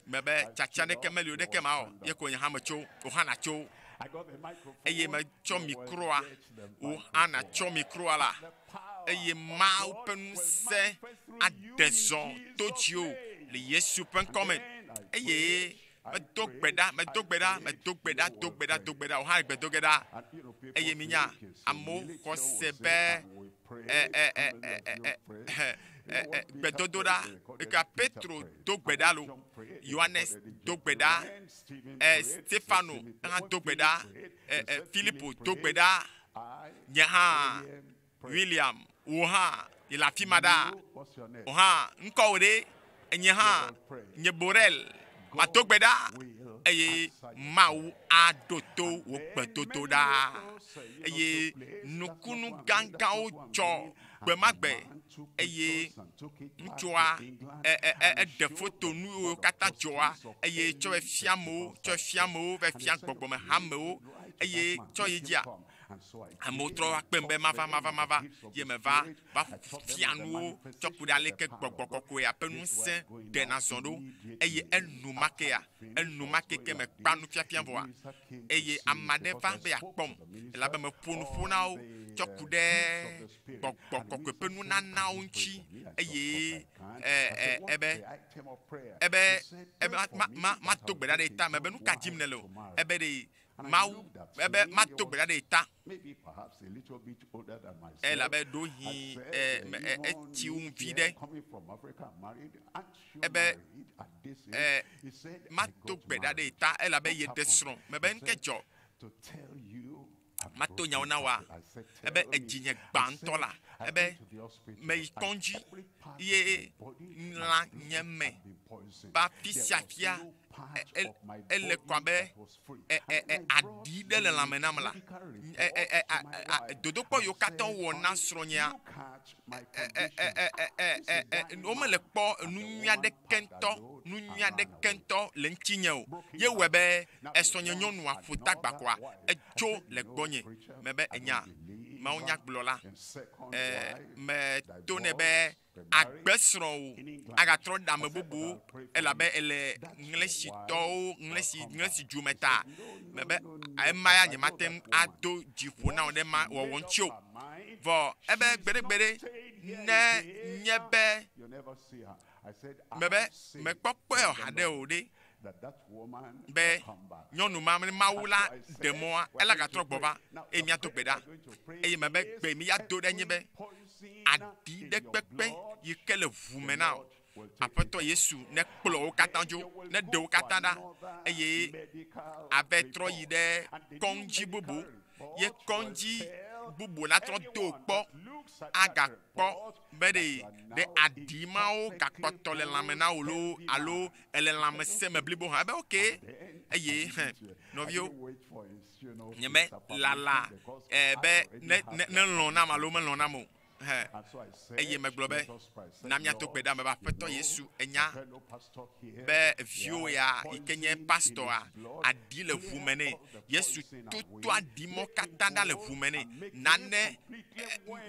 mebe tsatsa ɖeke meli o ɖeke ma o ye ko nye hã metso wò hã natso eye metsɔ mikroa wò hã natsɔ mikroa la eye Mawu ƒe ŋusẽ aɖe zɔ to dziwò le Yesu ƒe ŋkɔ me eye medo gbe ɖa medo gbe ɖa medo gbe ɖa do gbe ɖa do gbe ɖa wò hã gbe do ge ɖa eye minya amewo xɔ se be ɛ ɛ ɛ ɛ ɛ ɛ gbedodoɖa eka Petro do gbe ɖa lo Yohanes do gbe ɖa ɛ Stefano hã do gbe ɖa ɛ ɛ Filipo do gbe ɖa nye hã William wò hã yi le afi ma ɖa wò hã ŋkɔwò ɖe enye hã nye Borel mado gbe ɖa eye Mawu aɖo to wò gbedodoɖa eye nukunu gãgãwo dzɔ gbe ma gbe eye ŋutsua eɖe foto nu yiwo katã dzɔa eye tsɔ fia amewo tsɔ fia amewo va fia gbɔgbɔme hamewo eye tsɔ yi dzia amewo trɔ va kpem be mava mava mava ye meva va fia nuwo tsɔ ku ɖe aleke gbɔgbɔ kɔkɔea ƒe ŋusẽ ɖena zɔ ɖo eye enumakea enumake ke mekpa nufiafia vɔa eye ame aɖe va be yeakpɔm elabe meƒo nu ƒo na wo tsɔ ku ɖe gbɔgbɔ kɔkɔe ƒe nunanawo ŋuti eye ɛ ɛ ebe ebe ebe ma ma mato gbe ɖa ɖe ta mebe nu ka dim nele o ebe ɖe Mawu ebe mato gbe ɖa ɖe ta elabe ɖohi ɛ etsi ŋu vi ɖe ebe ɛ mato gbe ɖa ɖe ta elabe yeɖe srɔ̃ mebe nuke dzɔ mato nyawo na wa ebe edzinye gbãtɔ la ebe meyi kɔndzi ye lã nye me ba fi sia fia ele kɔ abe aɖi ɖe le lãme nam la dodokpɔ yiwo katã wɔ na srɔ̃nyea womele kpɔ nu nyui aɖeke ŋutɔ nu nyui aɖeke ŋutɔ le ŋutinye o ye wɔe be esrɔ̃nye nyɔnua ƒo ta gbakɔa etso le gbɔnye mebe enya mawunyagblɔla meto nɛ be agbe srɔ̃wò agatrɔ ɖe ame bubu elabe ele ŋlesitɔwo ŋlesi ŋlesi dzume ta mebe ema ya nye mate ŋu ado dziƒo na wò ɖe ma wɔwɔ ŋuti o vɔ ebe gbeɖegbeɖe ne nye be mebe mekpɔkpɔe haɖe o ɖe be nyɔnu ma Mawu la ɖe mɔa ela gatrɔ gbɔ va eye míado gbe ɖa eye mebe gbe mi ya do ɖe nye be aɖi ɖe kpekpe yi ke le ʋu me na o Aƒetɔ Yesu ne kplɔ wo katã dzo ne ɖe wo katã ɖa eye ave trɔ yi ɖe kɔndzi bubu ye kɔndzi bubu natrɔ do kpɔ agakpɔ be ɖe ɖe aɖi mawo gakpɔtɔ le lãme na wò loo alo ele lãmesẽ me blibo hã. Ebe ok eye hẽ nɔviwo nye me lala eh, be ne ne ne lɔ̃ nam alo melɔ̃ nam o. Hẽ eye megblɔ be na míado gbe ɖa me be Aƒetɔ Yesu enya be viwò ya yi ke nye pastɔa aɖi le ʋu me nɛ. Yesu toto aɖi mɔ katã ɖa le ʋu me nɛ. Nane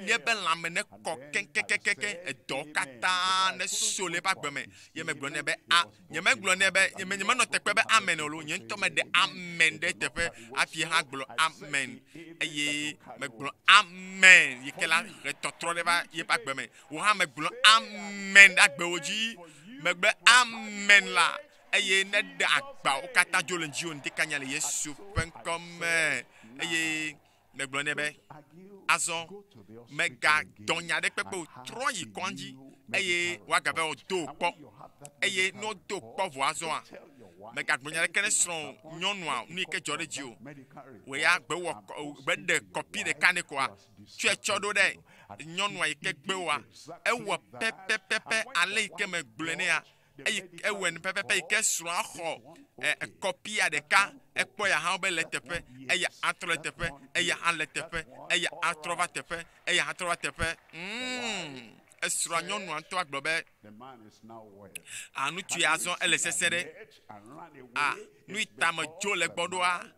míebe lãme nekɔ keŋkeŋkeŋkeŋ, edɔ katã neso le eƒe agbe me. Ye megblɔ nɛ be a nyemegblɔ nɛ be nye nyemenɔ teƒe be amen o lo, nye ŋutɔ meɖe amen ɖe eteƒe hafi hã gblɔ amen eye megblɔ amen yi ke la he tɔtrɔ ɖe va yeƒe agbe me. Wò hã megblɔ amen ɖe agbewo dzi. Megblɔ amen la eye ne ɖe agbawo katã dzo le ŋdziwò ŋdikanya le Yesu ƒe ŋkɔ me eye megblɔ nɛ be, Azɔ mègadɔ nya aɖe kpekpe o, trɔ yi kɔdzi eye woagava wɔ do wò kpɔ. Eye ne wodo wò kpɔ vɔ azɔa, mègagblɔ nya aɖeke ne srɔ̃wò nyɔnua nu yi ke dzɔ ɖe dziwò o. Wò ya gbe wɔ gbe ɖe kɔpi ɖeka nɛ koa, tsɔe tsɔ ɖo ɖe nyɔnua yi ke gbe woa. Ewɔ pɛpɛpɛpɛ ale yi ke megblɔe nɛa, Eyi ewɔe nu pɛpɛpɛ yi ke srɔ̃a xɔ ɛ kɔpia ɖeka ekpɔ ya hã be le teƒe eya atrɔ le teƒe eya hã le teƒe eya atrɔ va teƒe eya hã trɔ va teƒe. Mm, esrɔ̃a nyɔnua ŋutɔ agblɔ be a ŋutsu ya azɔ ele sese ɖe. A nu yi ta medzo le gbɔ ɖoa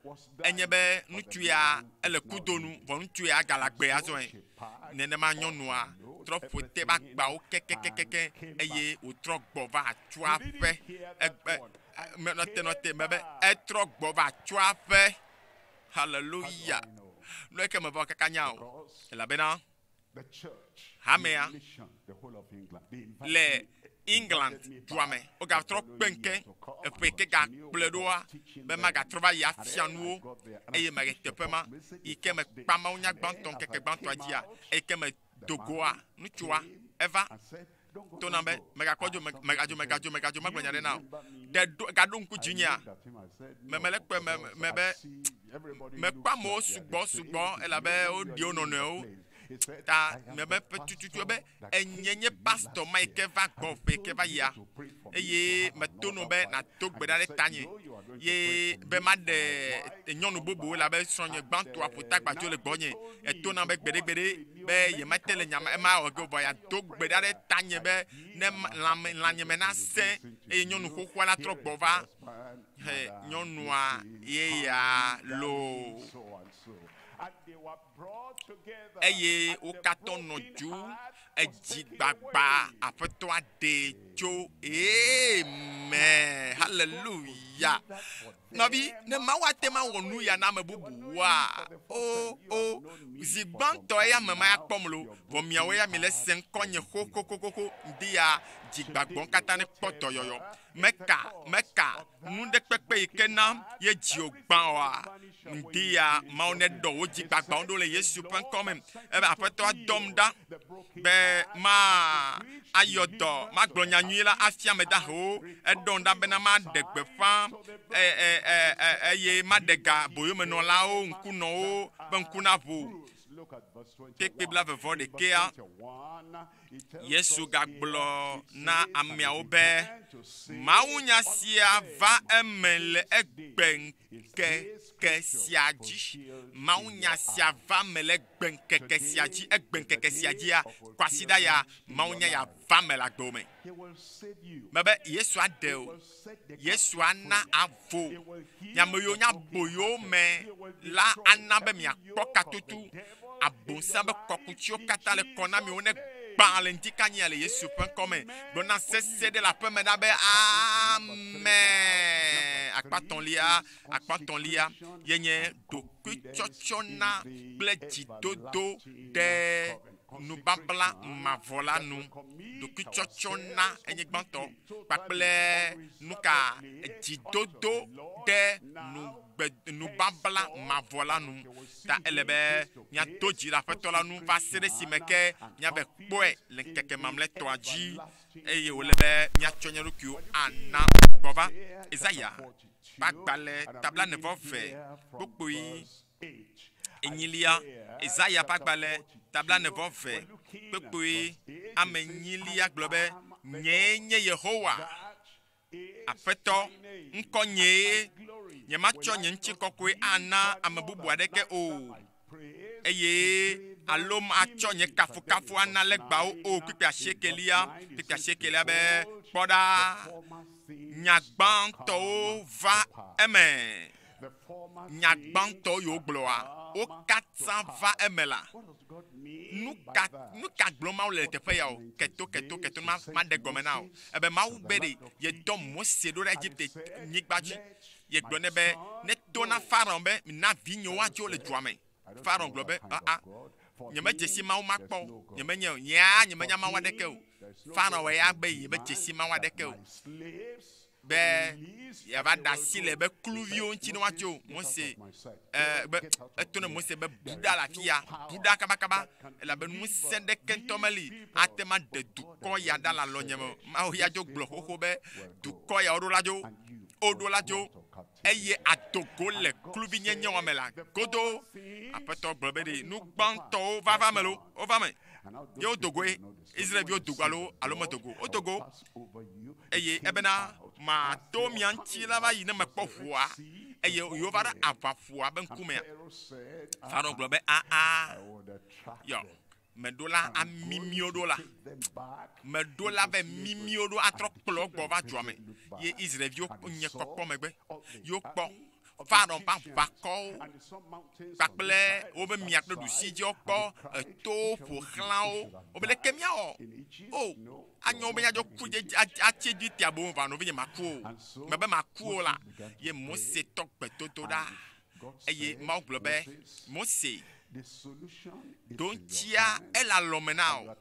enye be ŋutsu ya ele kudo nu vɔ ŋutsu ya gale agbe azɔe. Nenema nyɔnua trɔ ƒo te va agbawo kekekekeke eye wòtrɔ gbɔ va atsua ƒe. Egbe menɔ te nɔ te me be etrɔ gbɔ va atsua ƒe. Hallelujah. Nu eke me va kaka nya o. Elabena hamea le England dua me wogatrɔ kpe ŋke eƒe ke gakplɔe ɖoa be magatrɔ va yi afia nuwo eye mele teƒe ma yi ke mekpa mawunya gbãtɔ ŋkeke gbãtɔa dzia eyi ke medo goa ŋutsua eva to nam be megakɔ dzo megadzo megadzo megadzo magblɔ nya ɖe na o ɖe ɖo gaɖo ŋku dzinyea me mele kpɔe me me be mekpɔ amewo sugbɔ sugbɔ elabe woɖi wo nɔnɔewo ta mebe ƒe tututu be enye nye pastor ma yi ke va gbɔ ƒe ke va yia eye meto no be nàdo gbe ɖa ɖe tanye ye be maɖe nyɔnu bubu elabe srɔ̃nye gbãtɔa ƒo tagba dzo le gbɔnye. Eto nam be gbeɖegbeɖe be yemete le nya ma wɔ ge o vɔ yeado gbe ɖa ɖe tanye be ne lãme lãnye me nasẽ eye nyɔnu xoxoa natrɔ gbɔ va. He nyɔnua ye ya loo. Eye wo katã nɔ du edzi gbagba Aƒetɔa ɖee tso. Amen. Hallelujah. Nɔvi, ne Mawu ate ŋu awɔ nu ya na ame bubuwoa, o, o, zi gbãtɔ eya ame ma ya kpɔm lo, vɔ miawo ya mile se ŋkɔnye xoxoxoxo ŋdi ya dzigbagbɔ katã ne kpɔ dɔyɔyɔ. Meka, meka, nu ɖe kpekpe yi ke na ye dziwò gbã oa? Ŋdi ya Mawu neɖɔ wò dzi gbagbãwo ɖo le Yesu ƒe ŋkɔ me. Ebe Aƒetɔa dɔm ɖa be ma ayɔ dɔ, magblɔ nya nyui la afia ame dahewo. Eɖɔm ɖa bena maɖe gbeƒã e, e, e, e, eye maɖe ga boyomenɔlawo, ŋkunɔwo be ŋku naʋu. Kpekpe blaeve vɔ ɖekɛa. Yesu gagblɔ na ameawo be, Mawunya sia va eme le egbe ŋkeke sia dzi. Mawunya sia va eme le egbe ŋkeke sia dzi. Egbe ŋkeke sia dzia, kwasiɖa ya, mawunya ya va eme le agbewò me. Mebe Yesu aɖe o. Yesu ana avo. Nye ame yiwo nye aboyo me la ana be miakpɔ katutu. Abosam be kɔkutsiwo katã le kɔ na mi wo ne gbã le ŋdikanyia le Yesu ƒe ŋkɔ me. Gblɔ na sese ɖe le aƒe me ɖa be Amen. Akpa tɔ̃lia, akpa tɔ̃lia ye nye ɖokuitsɔtsɔna kple dzidodo ɖe nubabla mavɔ la nu. Ɖokuitsɔtsɔna enye gbãtɔ kpakple nuka dzidodo ɖe nu gbe nubabla mavɔ la nu. Ta ele be míado dzi le Aƒetɔ la nu va se ɖe esime ke míave kpɔe le ŋkeke mamlɛtɔa dzi eye wòle be míatsɔ mía ɖokuiwo ana gbɔ va. Yesaya ƒe agbalẽ ta blaene-vɔ-eve kpukpui Enyilia, Yesaya ƒe agbalẽ ta 42 kpukpui ame enyilia gblɔ be, Nyee nye Yehowa, Aƒetɔ, ŋkɔ nyee, nyematsɔ nye ŋutikɔkɔe ana ame bubu aɖeke o, eye alo matsɔ nye kafukafu ana legbawo o. Kpukpui asiekelia, kpukpui asiekelia be, Kpɔ ɖa, nya gbãtɔwo va eme. Nya gbãtɔ yi wogblɔa, wo katã va eme la. Nu ka, nu ka gblɔm Mawu le le teƒe ya o? Keto, keto, keto, ma, maɖe gɔme na wò. Ebe Mawu be ɖe yedɔ Mose ɖo ɖe Egipte nyigba dzi. Yegblɔ nɛ be, neto na Farao be, mina vinyewo adzo le dua me. Farao gblɔ be, aa, nyemedze si Mawu ma kpɔ o. Nyemenye o. Nyea nyemenya Mawu aɖeke o. Farao ya be yemedze si Mawu aɖeke o. Be yeava ɖe asi le ebe kluviwo ŋuti ne woatso Mose e, be eto ne Mose be bu ɖa le afi ya, bu ɖa kabakaba elabe ŋusẽ ɖeke ŋutɔ meli ate ma ɖe dukɔ ya ɖa le alɔnye me o. Mawu ya dzo gblɔ xoxo be dukɔ ya woɖo la dzo, woɖo la dzo eye adogo le kluvinyenye wɔme la godo. Aƒetɔ gblɔ be ɖe nu gbãtɔwo va va me lo, wova me. Ye wodo goe, Israelviwo do go alo alo medo go, wodo go. Eye ebena mato mia ŋuti la va yi ne mekpɔ ʋua, eye yewo va ɖe aʋaƒua be ŋkumea. Farao gblɔ be, aa, yɔ, meɖo la amimiwo ɖo la, meɖo la be mimiwo ɖo atrɔ kplɔ gbɔ va dua me. Ye Israelviwo nye kpɔkpɔ megbe, yewo kpɔ Farao ƒe aʋakɔwo kpakple wobe mia kple ɖusi dzi wokpɔ etowo ƒo xlã wo. Wobe leke míawɔ? O, anyo be míadzo ku dze atsi dzi tea boŋ va nɔvinye maku o. Mebe maku o la, ye Mose tɔ gbedodo ɖa. Eye Mawu gblɔ be, Mose, ɖoŋtsia ele alɔme na wò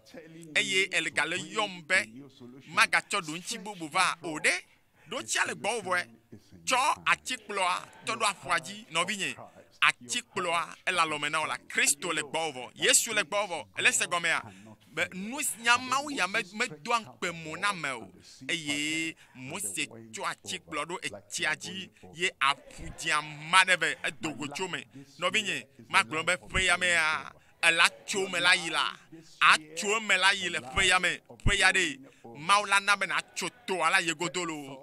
eye ele gale yɔm be magatsɔ ɖoŋtsi bubu va o ɖe. Ɖoŋtsia le gbɔwò vɔe. Tsɔ atikplɔa tɔ ɖo aƒua dzi, nɔvinye. Atikplɔa ele alɔme na wò la. Kristo le gbɔwò vɔ. Yesu le gbɔwò vɔ. Ele se gɔmea? Be nu nya Mawu ya me medoa ŋukpe mo na ame o. Eye Mose tsɔ atikplɔ ɖo etsia dzi ye aƒu dzĩa ma ɖe ve edo go tso me. Nɔvinye, magblɔ be ƒe ya mea, ela tso eme la yi la, atso eme la yi le ƒe ya me. Ƒe ya ɖe, Mawu la na be natso toa la ye godo loo.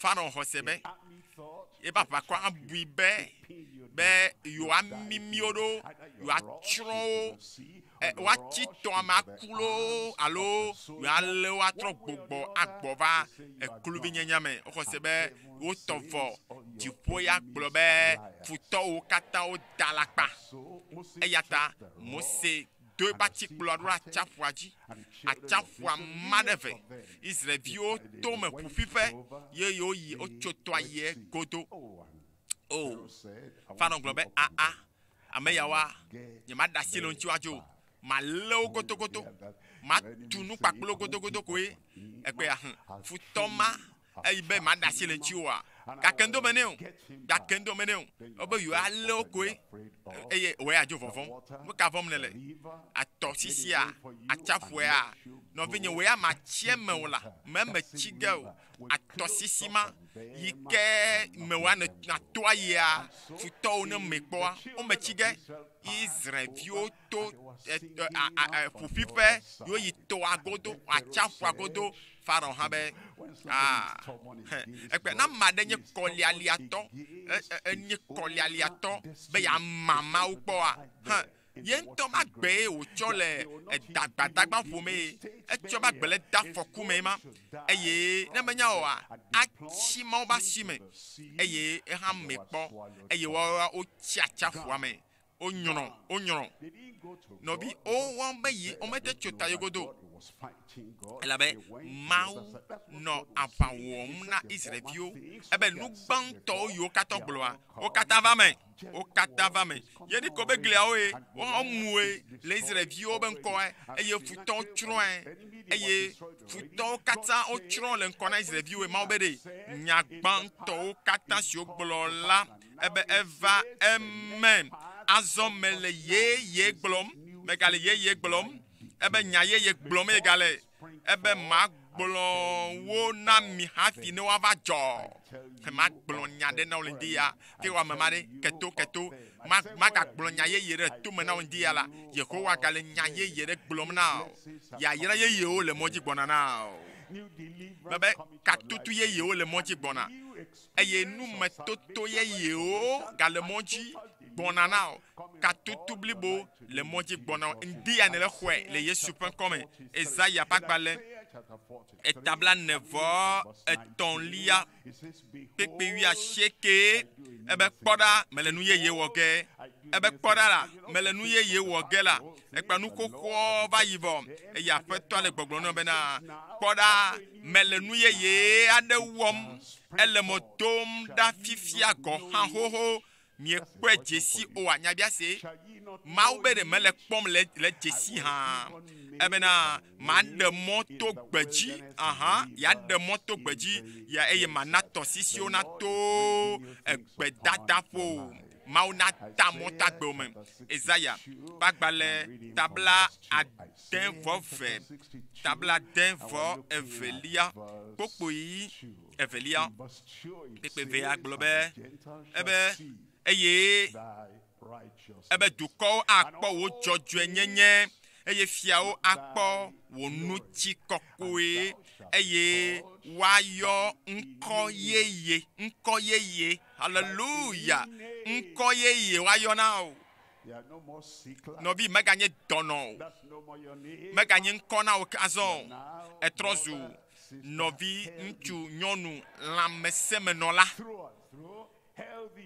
Farao xɔ se be yebe aʋakɔ abui be be yewoamimi wo ɖo, yewoatsrɔ̃ wo, woatsi tɔa me aku loo alo yewoalé wo atrɔ gbogbɔ agbɔ va ekluvinyenye me. Woxɔ se be wotɔ vɔ. Dziƒo ya gblɔ be futɔwo katã woda alakpa. Eya ta Mose do eƒe atikplɔa ɖo ɖe atsiaƒua dzi. Atsiaƒua ma ɖe eve. Israelviwo to eme ƒuƒuiƒe ye yewoyi wotso tɔa yi godo. O, Farao gblɔ be, aa, ame yawoa, nyemaɖe asi le wo ŋuti woadzo o. Malé wo godogodo. Matu nu kpakple wo godogodo koe. Ekpea, hẽ, futɔ ma eyi be maɖe asi le ŋuti oa? Gake ŋdo me nɛ o. Gake ŋdo me nɛ o. Wobe yewoalé wo koe eye wòe adzo vɔvɔ̃m. Nu ka vɔ̃m nèle? Atɔ sisia, atsiaƒuea, nɔvinye, wòe ama tsi eme o la, meme tsi ge o. Atɔ sisi ma yi ke me wòa nàto ayia, futɔwo ne me kpɔa, wome tsi ge. Israelviwo to ƒuƒuiƒe yewo yi tɔa godo, atsiaƒua godo. Farao hã be, aa, ekpe na ame aɖe nye kɔlialiatɔ, enye kɔlialiatɔ be yeama Mawu kpɔa, hẽ, ye ŋutɔ ƒe agbee wòtsɔ le dagbadagba ƒomee, etsɔ eƒe agbe le de afɔku mee ma, eye ne menya oa, atsi Mawu ƒe asi me, eye eha me kpɔ, eye woawo wotsi atsiaƒua me. Wonyrɔ, wonyrɔ. Nɔvi, wowɔ be yi womete tso ta yegodo o. Elabe Mawu nɔ aʋa wɔm na Israelviwo. Ebe nu gbãtɔwo yiwo katã gblɔa, wo katã va me. Wo katã va me. Yeriko be gliawoe, womu le Israelviwo be ŋkɔe eye futɔwo tsrɔ̃e. Eye futɔwo katã wotsrɔ̃ le ŋkɔ na Israelviwoe. Mawu be ɖe nya gbãtɔwo katã siwo gblɔ la ebe eva eme. Azɔ mele yeye gblɔm, megale yeye gblɔm, ebe nya yeye gblɔm ye gale, ebe magblɔ. Magblɔ wo na mi hafi ne woava dzɔ. Magblɔ nya ɖe na wo le ŋdi ya. Ke wɔ ame ma ɖe keto keto. Magagblɔ nya yeye ɖe tome na wo ŋdi ya la. Yehowa gale nya yeye ɖe gblɔm na wo. Yayra yeyewo le mɔ dzi gbɔna na wo. Mebe katutu yeyewo le mɔ dzi gbɔna. Eye numetoto yeyewo gale mɔ dzi gbɔna na wo. Katutu blibo le mɔ dzi gbɔna wo. Ŋdi ya ne le xɔe le Yesu ƒe ŋkɔme. Ezaya ƒe agbalẽ etabla nevɔ etɔ̃lia kpekpe wuiasieke ebe kpɔ ɖa mele nu yeye wɔ ge. Ebe kpɔ ɖa la mele nu yeye wɔ ge la. Ekpa nu xoxoa va yi vɔ eye aƒetɔa le gbɔgblɔm na bena kpɔ ɖa mele nu yeye aɖe wɔm. Ele mɔ dom ɖa fifia gɔ hã xoxo. Miekpɔe dzesi oa nyabiase. Mawu be ɖe mele kpɔm le dzesi hã. Ebena maɖe mɔ to gbedzi aha yaɖe mɔ to gbedzi ya eye mana tɔsisiwo nato egbedadaƒo. Mawu nata mɔ to agbewo me. Ezaya ƒe agbalẽ tabla 8/2 tabla 8/2 kpokpoyi evelia kpekpe vea gblɔ be ebe eye ebe dukɔwo akpɔ wò dzɔdzɔenyenye eye fiawo akpɔ wò ŋutikɔkɔe eye woayɔ ŋkɔ yeye ŋkɔ yeye hallelujah ŋkɔ yeye woayɔ na wo. Nɔvi meganye dɔnɔ o, meganye ŋkɔ na wo azɔ o. Etrɔ zu nɔvi ŋutsu nyɔnu lãmesẽmenɔla.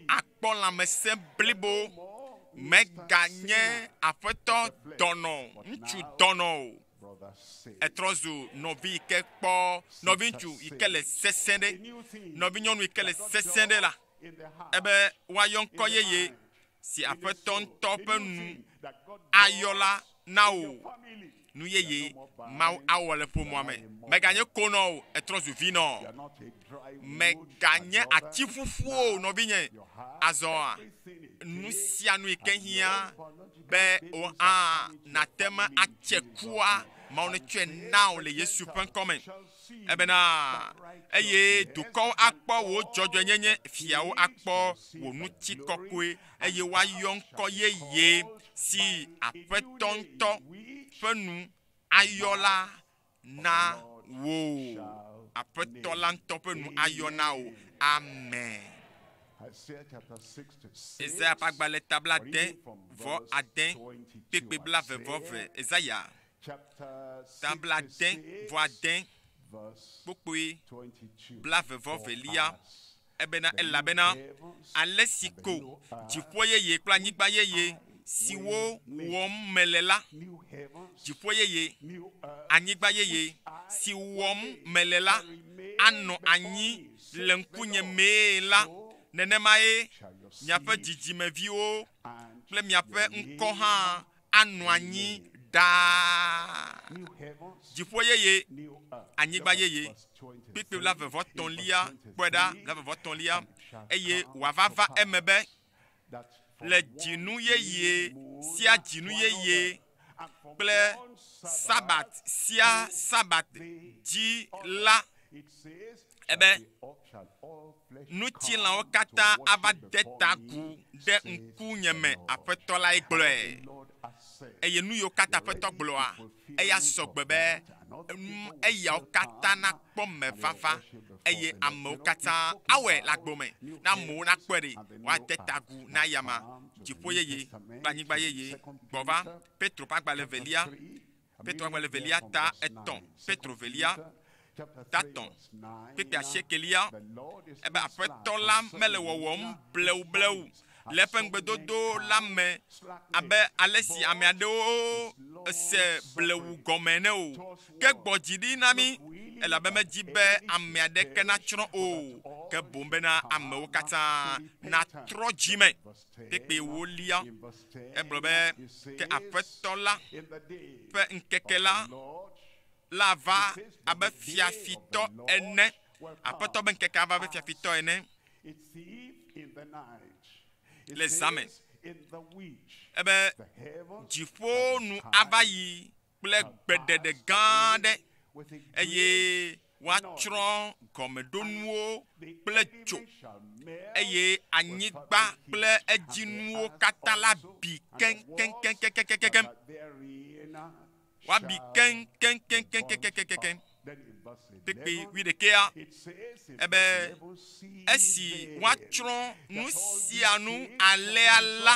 Akpɔ lãmesẽ blibo. Meganye aƒetɔ dɔnɔ ŋutsu dɔnɔ o. Etrɔ zu nɔvi yi ke kpɔ nɔvi ŋutsu yi ke le sesẽ ɖe nɔvi nyɔnu yi ke le sesẽ ɖe la ebe woayɔ ŋkɔ yeye si aƒetɔ ŋutɔ ƒe nu ayɔ la na wò. Nu yeye Mawu awɔ le ƒomea me. Meganye konɔ o, etrɔ zu vinɔ. Meganye ati ƒuƒu o, nɔvinye. Azɔa, nu sia nu yi ke hiã be wò hã nàte ŋu atse kua, Mawu netsɔe na wò le Yesu ƒe ŋkɔme. Ebena eye dukɔwo akpɔ wò dzɔdzɔenyenye, fiawo akpɔ wò ŋutikɔkɔe eye woayɔ ŋkɔ yeye si aƒetɔ ŋutɔ ƒe nu ayɔ la na wò. Aƒetɔ la ŋutɔ ƒe nu ayɔ na wò. Amen. Ezaya ƒe agbalẽ tabla 6 kpekpe 22. Ezaya tabla 6 kpokpoe 22 ebena elabena ale si ko dziƒo yeye kple anyigba yeye siwo wɔm mele la, dziƒo yeye, anyigba yeye si wɔm mele la anɔ anyi le ŋkunye mee la, nenemae miaƒe dzidzimeviwo kple miaƒe ŋkɔ hã anɔ anyi ɖaa. Dziƒo yeye, anyigba yeye, kpekpe 23 kpɔe ɖa 23 eye wòava va eme be le dzinu yeye sia dzinu yeye kple sabat sia sabat dzi la ebe ŋutilãwo katã ava de ta agu ɖe ŋkunye me aƒetɔ lae gblɔe. Eye nu yiwo katã aƒetɔ gblɔa eya sɔgbe be eyawo katã nakpɔ mevava eye amewo katã awɔe le agbo me na amewo nakpɔe ɖe woade ta agu na eyama. Dziƒo yeye kple anyigba yeye gbɔ va Petro ƒe agbalẽ velia Petro agbalẽ velia ta 3 Petro velia ta 3 kpekpe asiekelia ebe aƒetɔ la mele wɔwɔm blewublewu le eƒe ŋugbedodo la me abe ale si ame aɖewo se blewu gɔme ene o. Ke gbɔ dzi ɖi na mí elabe medzi be ame aɖeke natsrɔ̃ o, ke boŋ bena amewo katã natrɔ dzi me. Kpekpe wolia egblɔ be ke aƒetɔ la ƒe ŋkeke la la va abe fiafitɔ ene. Aƒetɔ be ŋkeke ava abe fiafitɔ ene. Le zã me. Ebe dziƒo nu ava yi kple gbeɖeɖe gã aɖe. eye woatsrɔ̃ gɔmeɖonuwo kple dzo, eye anyigba kple edzinuwo katã la bi keŋkeŋkeŋkeŋkeŋkeŋ. Woabi keŋkeŋkeŋkeŋkeŋkeŋ. Kpekpe wuiɖekɛa, ebe esi woatsrɔ̃ nu sia nu alea la,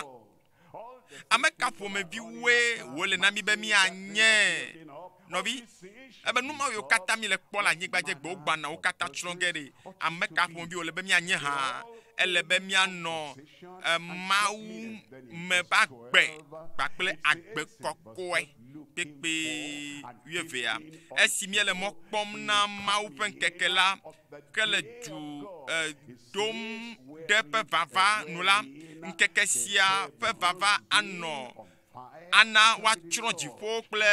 ame ka ƒomeviwoe wòle na mí be míanye? Nɔvi, ebe nu mawo yiwo katã míle kpɔ le anyigba dzi egbe wogbana wo katã tsrɔ̃ ge ɖe, ame ka ƒomevi wòle be míanye hã? Ele be míanɔ Mawu me ƒe agbe kpakple agbe kɔkɔe. Kpekpe wuievea. Esi míele mɔ kpɔm na Mawu ƒe ŋkeke la, ke le du ɖom ɖe eƒe vava nu la, ŋkeke sia ƒe vava anɔ ana woatsrɔ̃ dziƒo kple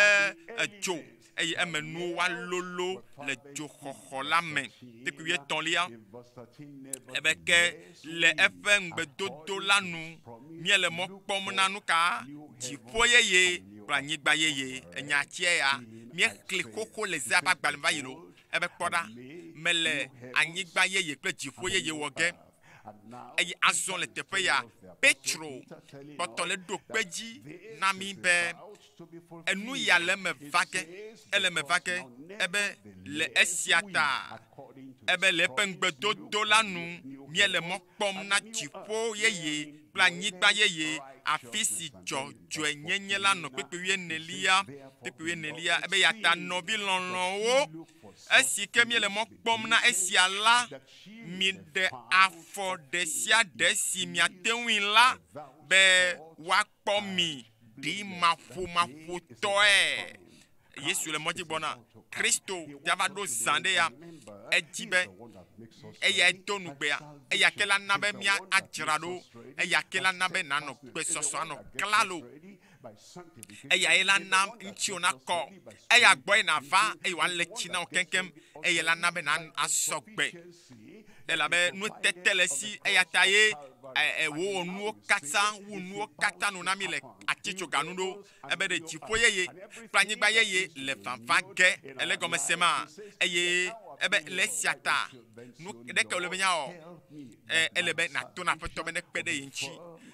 dzo, eye eme nuwo woalolo le dzoxɔxɔ la me. Kpukpui wuietɔ̃lia, ebe ke le eƒe ŋugbedodo la nu míele mɔ kpɔm na nu ka? Dziƒo yeye kple anyigba yeye. Enya tia ya míexli xoxo le Zea ƒe agbalẽ va yi lo. Ebe kpɔ ɖa, mele anyigba yeye kple dziƒo yeye wɔ ge. Eye azɔ le teƒe ya, Petro kpɔtɔ le ɖo kpe dzi na mí be enu ya le eme va ge, ele eme va ge, ebe le esia ta, ebe le eƒe ŋugbedodo la nu, míele mɔ kpɔm na dziƒo yeye kple anyigba yeye, afi si dzɔdzɔenyenye la nɔ. Kpukpui wuienelia, kpukpui wuienelia, ebe ya ta nɔvi lɔlɔ̃wo, esi ke míele mɔ kpɔm na esia la, miɖe afɔ ɖe sia ɖe si miate ŋui la be woakpɔ mi ɖimaƒomaƒotɔe. Yesu le mɔdzi gbɔna. Kristo ya va ɖo zã ɖe ya. Edzi be eyae do nugbea. Eya ke la na be mía adzra ɖo. Eya ke la na be nanɔ gbesɔsɔ anɔ klalo. Eyae la na ŋutiwò nakɔ. Eya gbɔe nàva eye wòale tsi na wò keŋkeŋ. Eye la na be na asɔ gbe. Elabe nutete le esi eya ta ye wòwɔ nuwo katã wu nuwo katã nu na mí le atitsoga nu ɖo. Ebe ɖe dziƒo yeye kple anyigba yeye le vava ge. Ele gɔme se ma? Eye ebe le esia ta nu ɖeke wòle be míawɔ. Ele be nàto na Aƒetɔ be nekpe ɖe ye ŋuti.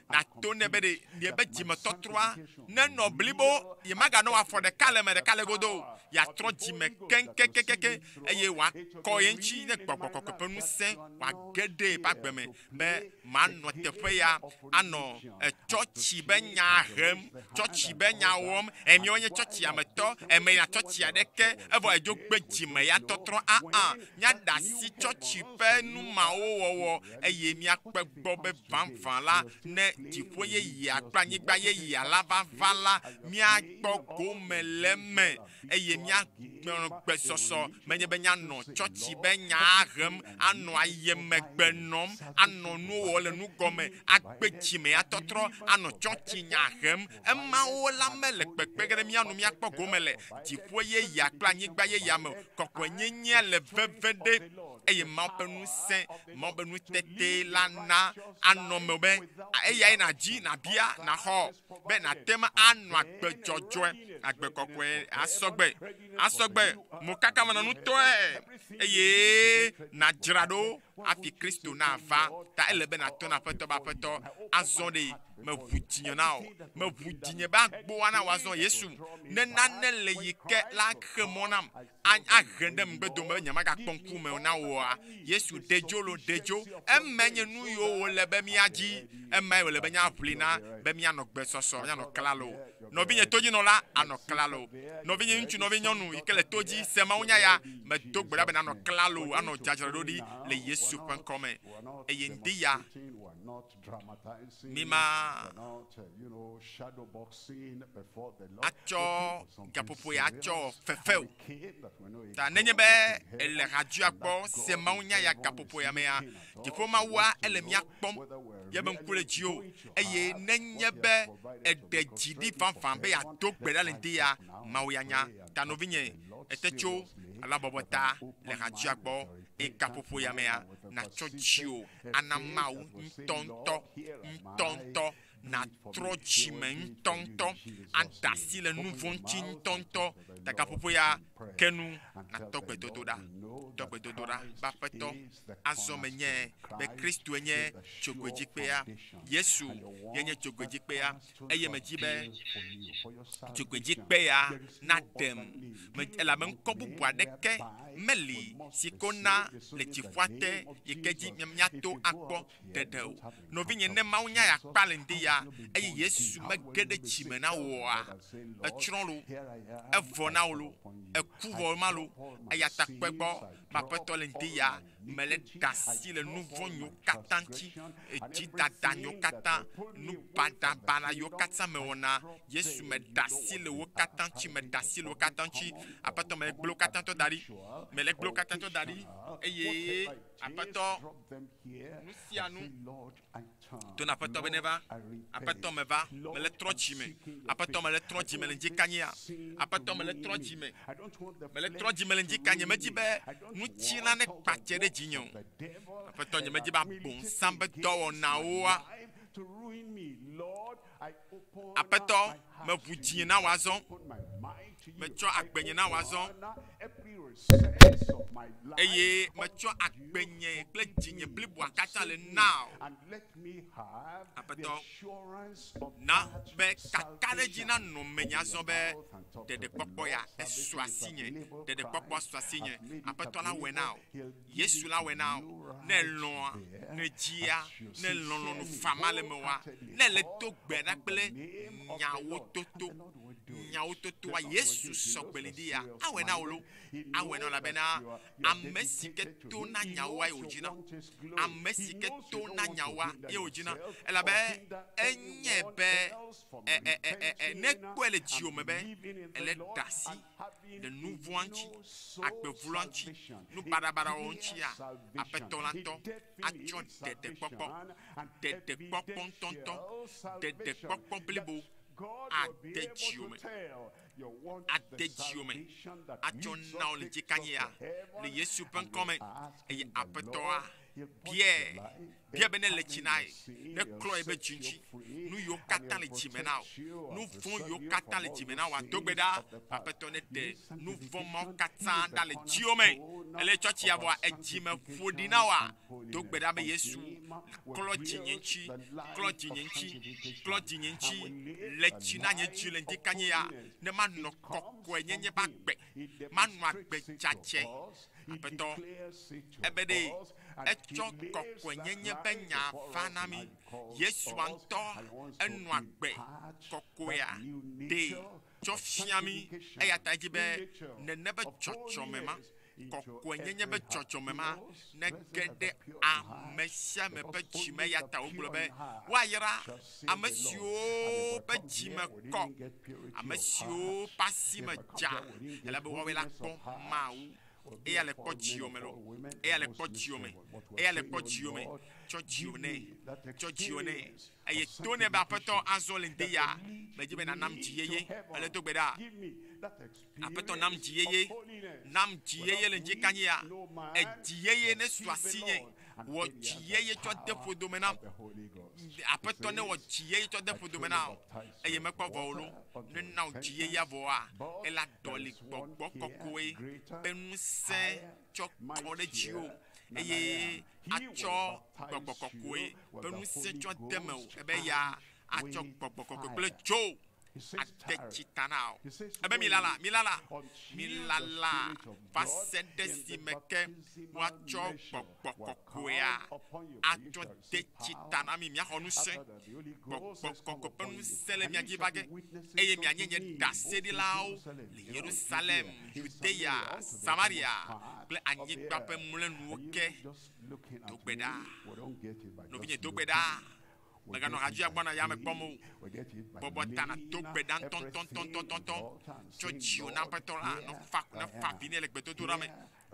Nàto nɛ be ɖe yebe dzimetɔtrɔa nenɔ blibo, yemaganɔ afɔ ɖeka le eme ɖeka le godo o. Yeatrɔ dzime keŋkeŋkeŋkeŋ eye wòakɔ ye ŋuti ne gbɔgbɔ kɔkɔe ƒe ŋusẽ wòage ɖe yeƒe agbe me be manɔ teƒe ya anɔ tsɔtsi be nya hem, tsɔtsi be nya wɔm. Emiawo nye tsɔtsia me tɔ, eme yina tsɔtsi aɖeke evɔ edzo gbe dzime ya tɔtrɔ aa. Míaɖe asi tsɔtsi ƒe nu mawo wɔwɔ eye míakpe gbɔ be vavã la ne dziƒo yeyea kple anyigba yeyea la va va la, míakpɔ gome le eme eye míanɔ gbesɔsɔ. Menye be míanɔ tsɔtsi be nya hem, anɔ ayemegbe nɔm, anɔ nuwo wɔm le nu gɔme, agbe dzime atɔtrɔ, anɔ tsɔtsi nya hem. Emawo la mele kpekpe ge ɖe mía nu míakpɔ gome le dziƒo yeyea kple anyigba yeyea me o. Kɔkɔenyenyea le veve ɖe eye Mawu ƒe ŋusẽ, Mawu ƒe nutete la na anɔ eme be eyae nàdzi, nàbia, nàxɔ be nàte ŋu anɔ agbe dzɔdzɔe, agbe kɔkɔe asɔgbe, asɔgbe mokakamɔnɔnutɔe eye nàdzra ɖo hafi Kristo nava. Ta ele be nàto na Aƒetɔ be Aƒetɔ azɔ ɖe meʋu dzinye na wò. Meʋu dzinye be agboa na wò azɔ Yesu. Ne nane le yi ke la xe mɔ nam ahe ɖe ŋugbedome be nyemagakpɔ ŋkume na wòa, Yesu ɖe dzo lo, ɖe dzo. Eme nye nu yiwo wòle be míadzi. Emae wòle be míaʋli na be míanɔ gbesɔsɔ, míanɔ klalo. Nɔvinye todzinɔla anɔ klalo. Nɔvinye ŋutsu, nɔvi nyɔnu yi ke le to dzi se Mawu nya ya, medo gbe ɖa be nanɔ klalo, anɔ dzadzraɖo ɖi le Yesu ƒe ŋkɔ me. Eye ŋdi ya míma atsɔ gaƒoƒo ya atsɔ fefe o. Ta nenye be ele radioa gbɔ se Mawu nya ya gaƒoƒo ya mea, dziƒo Mawua ele mía kpɔm, yebe ŋku le dziwò. Eye nenye be eɖe dzi ɖi vavã be yeado gbe ɖa le ŋdi ya, Mawu ya nya. Ta nɔvinye, ete tso alo abɔbɔ ta le radioa gbɔ eye gaƒoƒo ya mea, nàtsɔ dziwò ana Mawu ŋutɔŋutɔ,ŋutɔŋutɔ, nàtrɔ dzime ŋutɔŋutɔ, ada asi le nu vɔ̃ ŋuti ŋutɔŋutɔ. Ta gaƒoƒo ya ke nu natɔ gbedodoɖa. Tɔ gbedodoɖa be Aƒetɔ, azɔ menye be Kristoe nye dzogoedzikpea. Yesu ye nye dzogoedzikpea eye medzi be dzogoedzikpe ya naɖem. Me, elabe ŋkɔ bubu aɖeke meli si ko na le dziƒoa te yi ke dzi míato akpɔ ɖeɖe o. Nɔvinye, ne Mawu nya ya kpa le ŋdi ya eye Yesu mege ɖe dzime na wò oa, etsrɔ̃ lo, evɔ na wò lo, eku vɔ ma lo. Eya ta kpɔe gbɔ be Aƒetɔ le ŋdi ya mele ɖe asi le nu vɔ̃ nyewo katã ŋuti, edzidada nyewo katã, nu baɖabaɖa yiwo katã mewɔna. Yesu meɖe asi le wo katã ŋuti, meɖe asi le wo katã ŋuti. Aƒetɔ mele gblẽ wo katã tɔ da ɖi, mele gblẽ wo katã tɔ da ɖi eye Aƒetɔ, nu sia nu to na Aƒetɔ be neva. Aƒetɔ meva, mele trɔ dzime. Aƒetɔ mele trɔ dzime le ŋdi kanyia. Aƒetɔ mele trɔ dzime. Mele trɔ dzime le ŋdi kanye. Medzi be ŋutilã ne kpatse ɖe dzinye o. Aƒetɔ nye medzi be abosam be dɔwɔnawoa. Aƒetɔ, meʋu dzinye na wò azɔ. Metsɔ agbenye na wò azɔ. Eye metsɔ agbenye kple dzinye bliboa katã le na wò. Aƒetɔ, na be kakaɖedzi nanɔ menye azɔ be ɖeɖekpɔkpɔ ya esu asinye. Ɖeɖekpɔkpɔ su asinye. Aƒetɔ la wɔe na wò. Yesu la wɔe na wò. Ne èlɔ̃a, ne èdzia, ne lɔlɔ̃nu fama le mewòa, ne èle do gbe ɖa kple nyawo toto, nyawo totoa, Yesu sɔgbe li ɖi ya, awɔe na wò lo. Awɔe na wò elabena ame si ke to na nyawoa ye wòdzina. Ame si ke to na nyawoa ye wòdzina. Elabe enye be ɛ ɛ ɛ ɛ ne ekpɔe le dziwò me be ele ɖe asi le nu vɔ̃a ŋuti, agbe vloa ŋuti, nu baɖabaɖawo ŋutia, Aƒetɔ la ŋutɔ atsɔ ɖeɖekpɔkpɔ, ɖeɖekpɔkpɔ ŋutɔŋutɔ, ɖeɖekpɔkpɔ blibo ade dziwò me, ade dziwò me, atsɔ na wò le dzikanyia le Yesu ƒe ŋkɔ me. Eye Aƒetɔa biae, biae be ne le tsi na ye, ne klɔ ye be dzi ŋuti, nu yiwo katã le dzime na wò, nu vɔ̃ yiwo katã le dzime na wò, ado gbe ɖa, Aƒetɔ ne ɖe nu vɔ̃ mawo katã ɖa le dziwò me. Ele tsɔtsia vɔa, edzime ƒo ɖi na wòa, do gbe ɖa be Yesu, klɔ dzinye ŋuti, klɔ dzinye ŋuti, klɔ dzinye ŋuti, le tsi na nye dzi le ŋdi kanye ya, ne manɔ kɔkɔenyenye ƒe agbe, manɔ agbe dzadzɛ. Aƒetɔ, ebe ɖe etsɔ kɔkɔenyenye ƒe nya va na mí. Yesua ŋutɔ enɔ agbe kɔkɔea ɖee tsɔ fia mí. Eya ta edzi be nene be dzɔdzɔme ma, kɔkɔenyenye be dzɔdzɔme ma nege ɖe ame sia ame ƒe dzime. Eya ta wogblɔ be woayra ame siwo ƒe dzime kɔ, ame siwo ƒe asi me dza, elabe woawoe la kpɔ Mawu. Eya le kpɔ dziwò me lo. Eya le kpɔ dziwò me. Eya le kpɔ dziwò me. Tsɔ dziwò nɛ. Tsɔ dziwò nɛ. Eye to nɛ be Aƒetɔ azɔ le ŋdi ya. Medzi be nànam dzi yeye. Ele do gbe ɖa. Aƒetɔ nam dzi yeye. Nam dzi yeye le ŋdi kanyi ya. Edzi yeye ne su asinye. Wɔ dzi yeye tsɔ de ƒodome nam. Aƒetɔ ne wɔ dzi yeye tsɔ de ƒodome na wò. Eye mekpɔ vɔ o lo. Ne na wò dzi yeyea vɔa, ela ɖɔli gbɔgbɔ kɔkɔe ƒe ŋusẽ tsɔ kɔ ɖe dziwò eye atsɔ gbɔgbɔ kɔkɔe ƒe ŋusẽ tsɔ de mewò ebe ya atsɔ gbɔgbɔ kɔkɔe kple dzo ade tsi ta na wò. Ebe milala, milala, milala va se ɖe esime ke woatsɔ gbɔgbɔ kɔkɔea atsɔ de tsi ta na mi. Miaxɔ ŋusẽ, gbɔgbɔ kɔkɔe ƒe ŋusẽ le mia dzi va ge eye mianye nye ɖaseɖilawo le Yerusalem, Yudea, Samaria kple anyigba ƒe mlɔenuwo ke. Do gbe ɖa, nɔvinye, do gbe ɖa. Mèganɔ hadzia gbɔna yame kpɔm o. Bɔbɔ ta nàdo gbe ɖa ŋutɔŋutɔŋutɔŋutɔ. Tsɔ dziwò na Aƒetɔ la, ne fa, ne fa avi nɛ le gbedodoɖa me.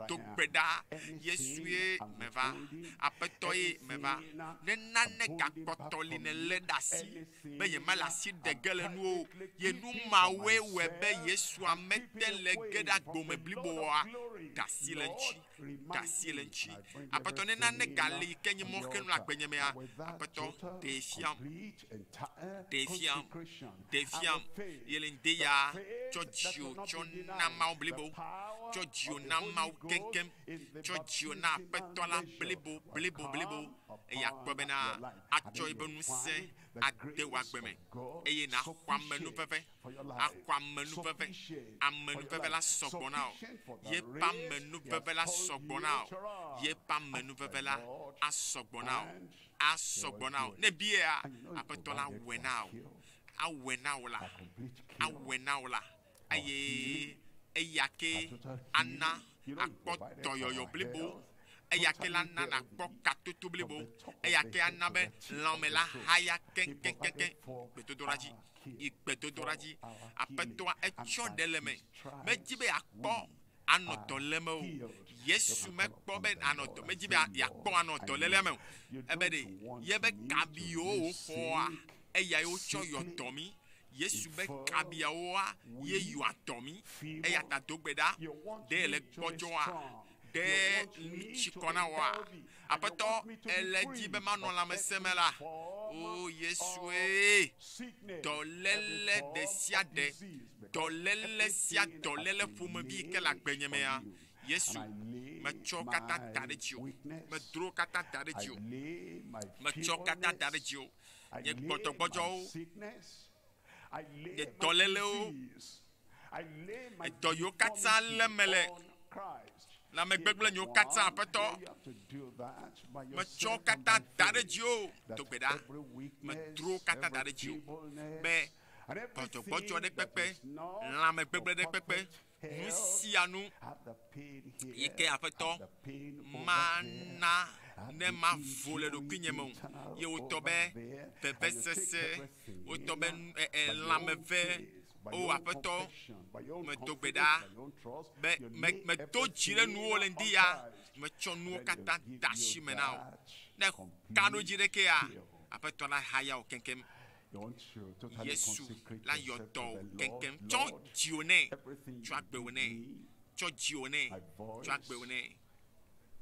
Do gbe ɖa, Yesue meva, Aƒetɔ ye meva. Ne nane gakpɔtɔ li nèlé ɖe asi be yemele asi ɖe ge le nuwo o, ye nu mawoe wɔe be Yesua mete le ge ɖe agbome bliboa, Ɖe asi le Lord, ŋuti. remind Ɖe asi le me, ŋuti. and I bring Aƒetɔ ne nane everything gali yi ke nye on the mɔxenu le altar. agbenye mea, And with that Aƒetɔ total, ɖee fiam. complete, entire Ɖee fiam. consecration Ɖee and fiam. the faith, Ye le ŋde the ya faith tsɔ that dziwò will not tsɔ be na denied, Mawu the blibo. power Tsɔ dziwò of the na Holy Mawu Ghost keŋkeŋ. in the Tsɔ dziwò na Aƒetɔ la baptismal blibo, measure will blibo, blibo. come Eye akpɔ upon bena your life. And atsɔ then eƒe you'll ŋusẽ find the ade wò grace agbe me. of God Eye nàxɔ amenuveve. sufficient for your life, Axɔ amenuveve. sufficient for your Amenuveve life, la sɔgbɔ na wò. sufficient for the Yeƒe race he has amenuveve la called sɔgbɔ you na to wò. run. Yeƒe Ask amenuveve the la Lord, asɔgbɔ na wò. and he Asɔgbɔ will na do wò. it. Ne biea, And you know he Aƒetɔ la provided awɔe for na wò. cure, Awɔe na wò la. a complete cure, Awɔe na wò la. our Eye healing, eya our ke total ana healing. You know, he akpɔ provided for dɔyɔyɔ our blibo. health, Eya ke la totally na nakpɔ healthy katoto from blibo. the top of Eya the ke head ana to be the tip of lãme the la toe. haya He keŋkeŋkeŋ. provided for Gbedodoɖa dzi. our cure, Yi gbedodoɖa for dzi. our healing. Aƒetɔa And etsɔ by ɖe le me. his Medzi be stripes yeakpɔ we anɔ are dɔ lém o. healed. You Yesu can call mekpɔ upon be the anɔ Lord dɔ and medzi say, be yeakpɔ Lord, anɔ I dɔléle me know o. you Ebe don't ɖe want yebe me to kabiwo be wòxɔa sick, eyae wotsɔ yɔ sickly, dɔ mí. Yesu be infirm, kabiawoa ye weak, yɔa dɔ mí. Eya feeble. ta do gbe ɖa. You want Ɖe le me to be gbɔdzɔa? strong. You Ɖe want me nutsi to kɔ be na wòa? healthy. And you Aƒetɔ want me to be ele dzi be free manɔ of lãmesẽ every me la. form O of Yesue. sickness, every Dɔléle form ɖe sia of ɖe, disease, because dɔléle sia everything has dɔléle been ƒomevi yi ke le made agbenye for mea, you. Yesu, And I lay metsɔ wo katã da my ɖe dziwò. weakness, Medro wo katã da ɖe I dziwò. lay my Metsɔ wo katã da ɖe feebleness, dziwò. I Nye lay my gbɔdzɔgbɔdzɔwo, sickness, I lay nye my dɔlélewo, disease, I lay my edɔ yiwo katã deformity lém mele, on Christ. lãme Here's gbegblẽ the nyewo katã, one. Aƒetɔ, Here you have to do that by metsɔ wo yourself and katã by da ɖe faith. dziwò. Do That gbe ɖa. every weakness, Medro wo katã da every ɖe dziwò. feebleness, Be and gbɔdzɔgbɔdzɔ everything ɖe that kpekpe, is not lãme of gbegblẽ ɖe kpekpe, perfect nu health, sia nu have the pain yi ke here, Aƒetɔ have the pain over there, mana have ne the mavo le injury ɖokuinye me o. internal Ye wòtɔ over be there, and you take vevesese, everything wòtɔ be by your own lãmeve. faith, by O your own Aƒetɔ, confession, by your own medo gbe confidence, ɖa by your own trust, be you me lay medo dzi ɖe everything nuwo le on ŋdi ya, Christ, metsɔ and nuwo then katã he'll give de you asi me na wò. that Ne ka ɖo dzi complete ɖekea, cure. Aƒetɔ la haya wò keŋkeŋ. You want to totally Yesu consecrate la yɔ yourself dɔ to wò the Lord. keŋkeŋ. Tsɔ Lord, dziwò nɛ, everything tsɔ you agbe wò give nɛ, me, tsɔ dziwò nɛ, my tsɔ agbe wò voice, nɛ.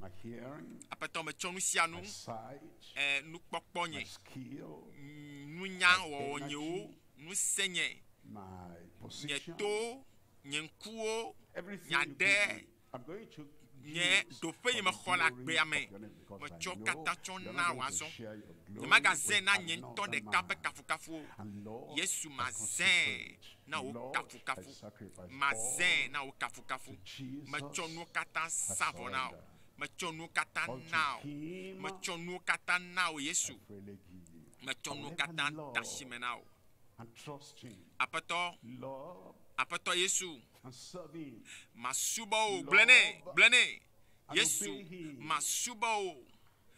my hearing, Aƒetɔ metsɔ nu sia nu, my sight, nukpɔkpɔ my nye, skill, nunya my wɔwɔ nyewo, energy, ŋusẽ nye, my nye position, to, nye ŋkuwo, everything nye you give aɖe, me, I'm going to nye use ɖoƒe for yi the mexɔ le glory agbea of me. your name, because I Metsɔ know katã tsɔ you're na not wò going to azɔ. share your Nye glory magazẽ with na nye ŋutɔ another ɖeka ƒe man. kafukafu o. And Lord, Yesu I mazẽ consecrate. na wò Lord, I kafukafu. sacrifice Mazẽ all na wò kafukafu. to Jesus. Metsɔ nuwo katã I sa vɔ na wò. surrender. Metsɔ nuwo katã Unto na wò. him Metsɔ nuwo katã na wò I Yesu. freely give. Metsɔ I nuwo will ever katã de asi love me na wò. and trust him. Aƒetɔ, Love Aƒetɔ Yesu, and serve him. masubɔ wò. Gblɔe nɛ, Love gblɔe nɛ. and Yesu, obey him. masubɔ wò.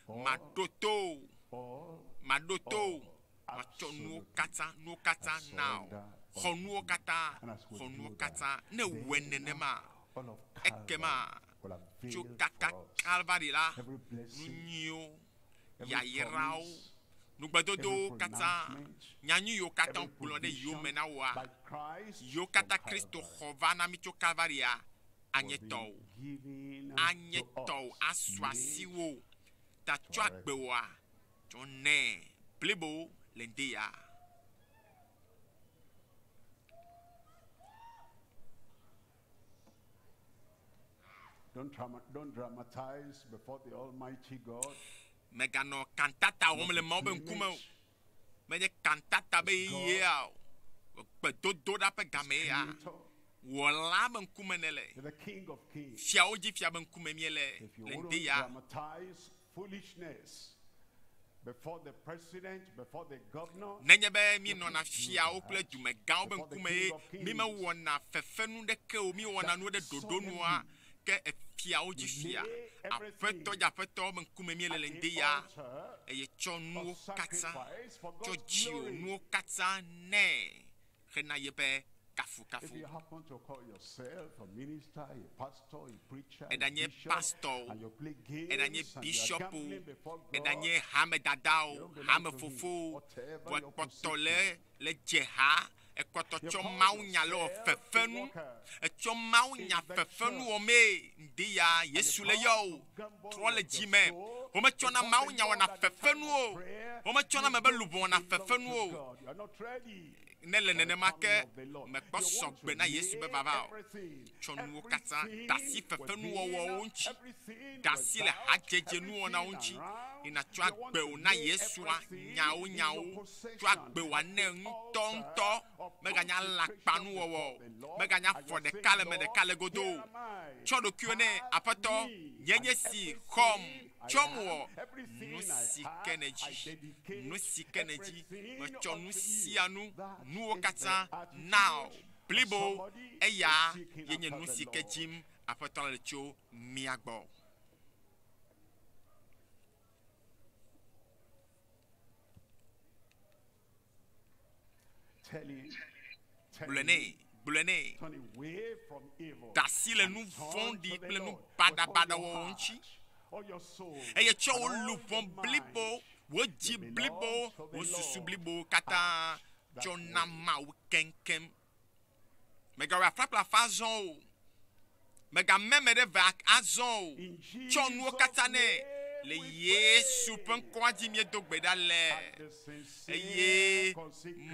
All, Maɖo to wò. all, Maɖo to wò. all, Matsɔ nuwo absolutely. katã, nuwo I katã na wò. surrender Xɔ unto nuwo thee. katã, And as we xɔ nuwo do that, katã. Ne wòe then nenema, all of ekema Calvary will tso avail kaka for us. Kalvari la, Every nu blessing, nyuiwo, every yayrawo, promise, every nugbedodowo katã, pronouncement, nyanyi yiwo katã every gblɔ ɖe yiwo me provision na wòa, by Christ yiwo from katã Kristo Calvary xɔ va na mí tso Kalvaria, anye will be tɔwò. given Anye to tɔwò, us, asu made asiwò. Ta to tsɔ our agbe record. wòa, tsɔ nɛ blibo le ŋdi ya. Don't, don't dramatize before the Almighty God. Mèganɔ kantata wɔm Not le a Mawu be ŋkume o. playmate. Menye kantata be It's God, yeyea o. Gbedodoɖa ƒe His game ya. Creator, Wɔla be ŋkume nele. the King of Kings. Fiawo dzi fia be ŋkume míele If you le ŋdi wouldn't ya. dramatize foolishness before the president, before the governor, Nenye be you míenɔna can't do fiawo kple that dumegãwo be before the ŋkume King ye of mí Kings. mewɔna fefenu ɖeke o, míewɔna That nu ɖe ɖoɖo nua, suddenly ke efiawo dzi you fia. lay Aƒetɔ everything dzi aƒetɔ be ŋkume míele at le the ŋdi ya altar eye tsɔ nuwo of katã, sacrifice for tsɔ God's dziwò glory. nuwo katã nɛ hena yeƒe If kafukafu. you happen to call yourself a minister, a pastor, a preacher, a Eɖanye bishop, pastor o, and you play eɖanye games and you are bishop o, gambling before God, eɖanye hamedada you o, don't belong to him. hamefofo o, Whatever vɔ your kpɔtɔ position, le le dze ha Ekpɔtɔ tsɔ Mawu nya le wɔ fefenu. Etsɔ Mawu nya fefenu wɔmee. Ŋdi ya Yesu le yɔ o. Trɔ le dzi me. Wometsɔna Mawu nya wɔna fefenu o. Wometsɔna ame be luʋɔ wɔna fefenu o. Ne le nenema ke mekpɔ sɔgbe na Yesu be vava o. Tsɔ nuwo katã da asi fefenuwɔwɔwo ŋuti, da asi le hadzedze nuwɔnawo ŋuti, yi nàtsɔ agbe wò na Yesua nyawo nyawo. Tsɔ agbe wò anɛ ŋutɔŋutɔ. Meganye alakpanuwɔwɔ o. Meganye afɔ ɖeka le eme ɖeka le godo o. Tsɔ ɖokuiwò nɛ, Aƒetɔ, nye nye si, xɔm. Tsɔm wɔ nu si ke nèdzi, nu si ke nèdzi. Metsɔ nu sia nu, nuwo katã na wò blibo. Eya ye nye nu si ke dim Aƒetɔ la le tso mía gbɔ. Gblɔe nɛ, gblɔe nɛ. Da asi le nu vɔ̃ɖi kple nu baɖabaɖa wɔwɔ ŋuti, eye tsɔ wò luʋɔ blibo, wò dzi blibo, wò susu blibo katã tsɔ na Mawu keŋkeŋ. Mègawɔe afã kple afã azɔ o. Mègameme ɖe eve azɔ o. Tsɔ nuwo katã nɛ. Le Yesu ƒe ŋkɔa dzi míedo gbe ɖa le. Eye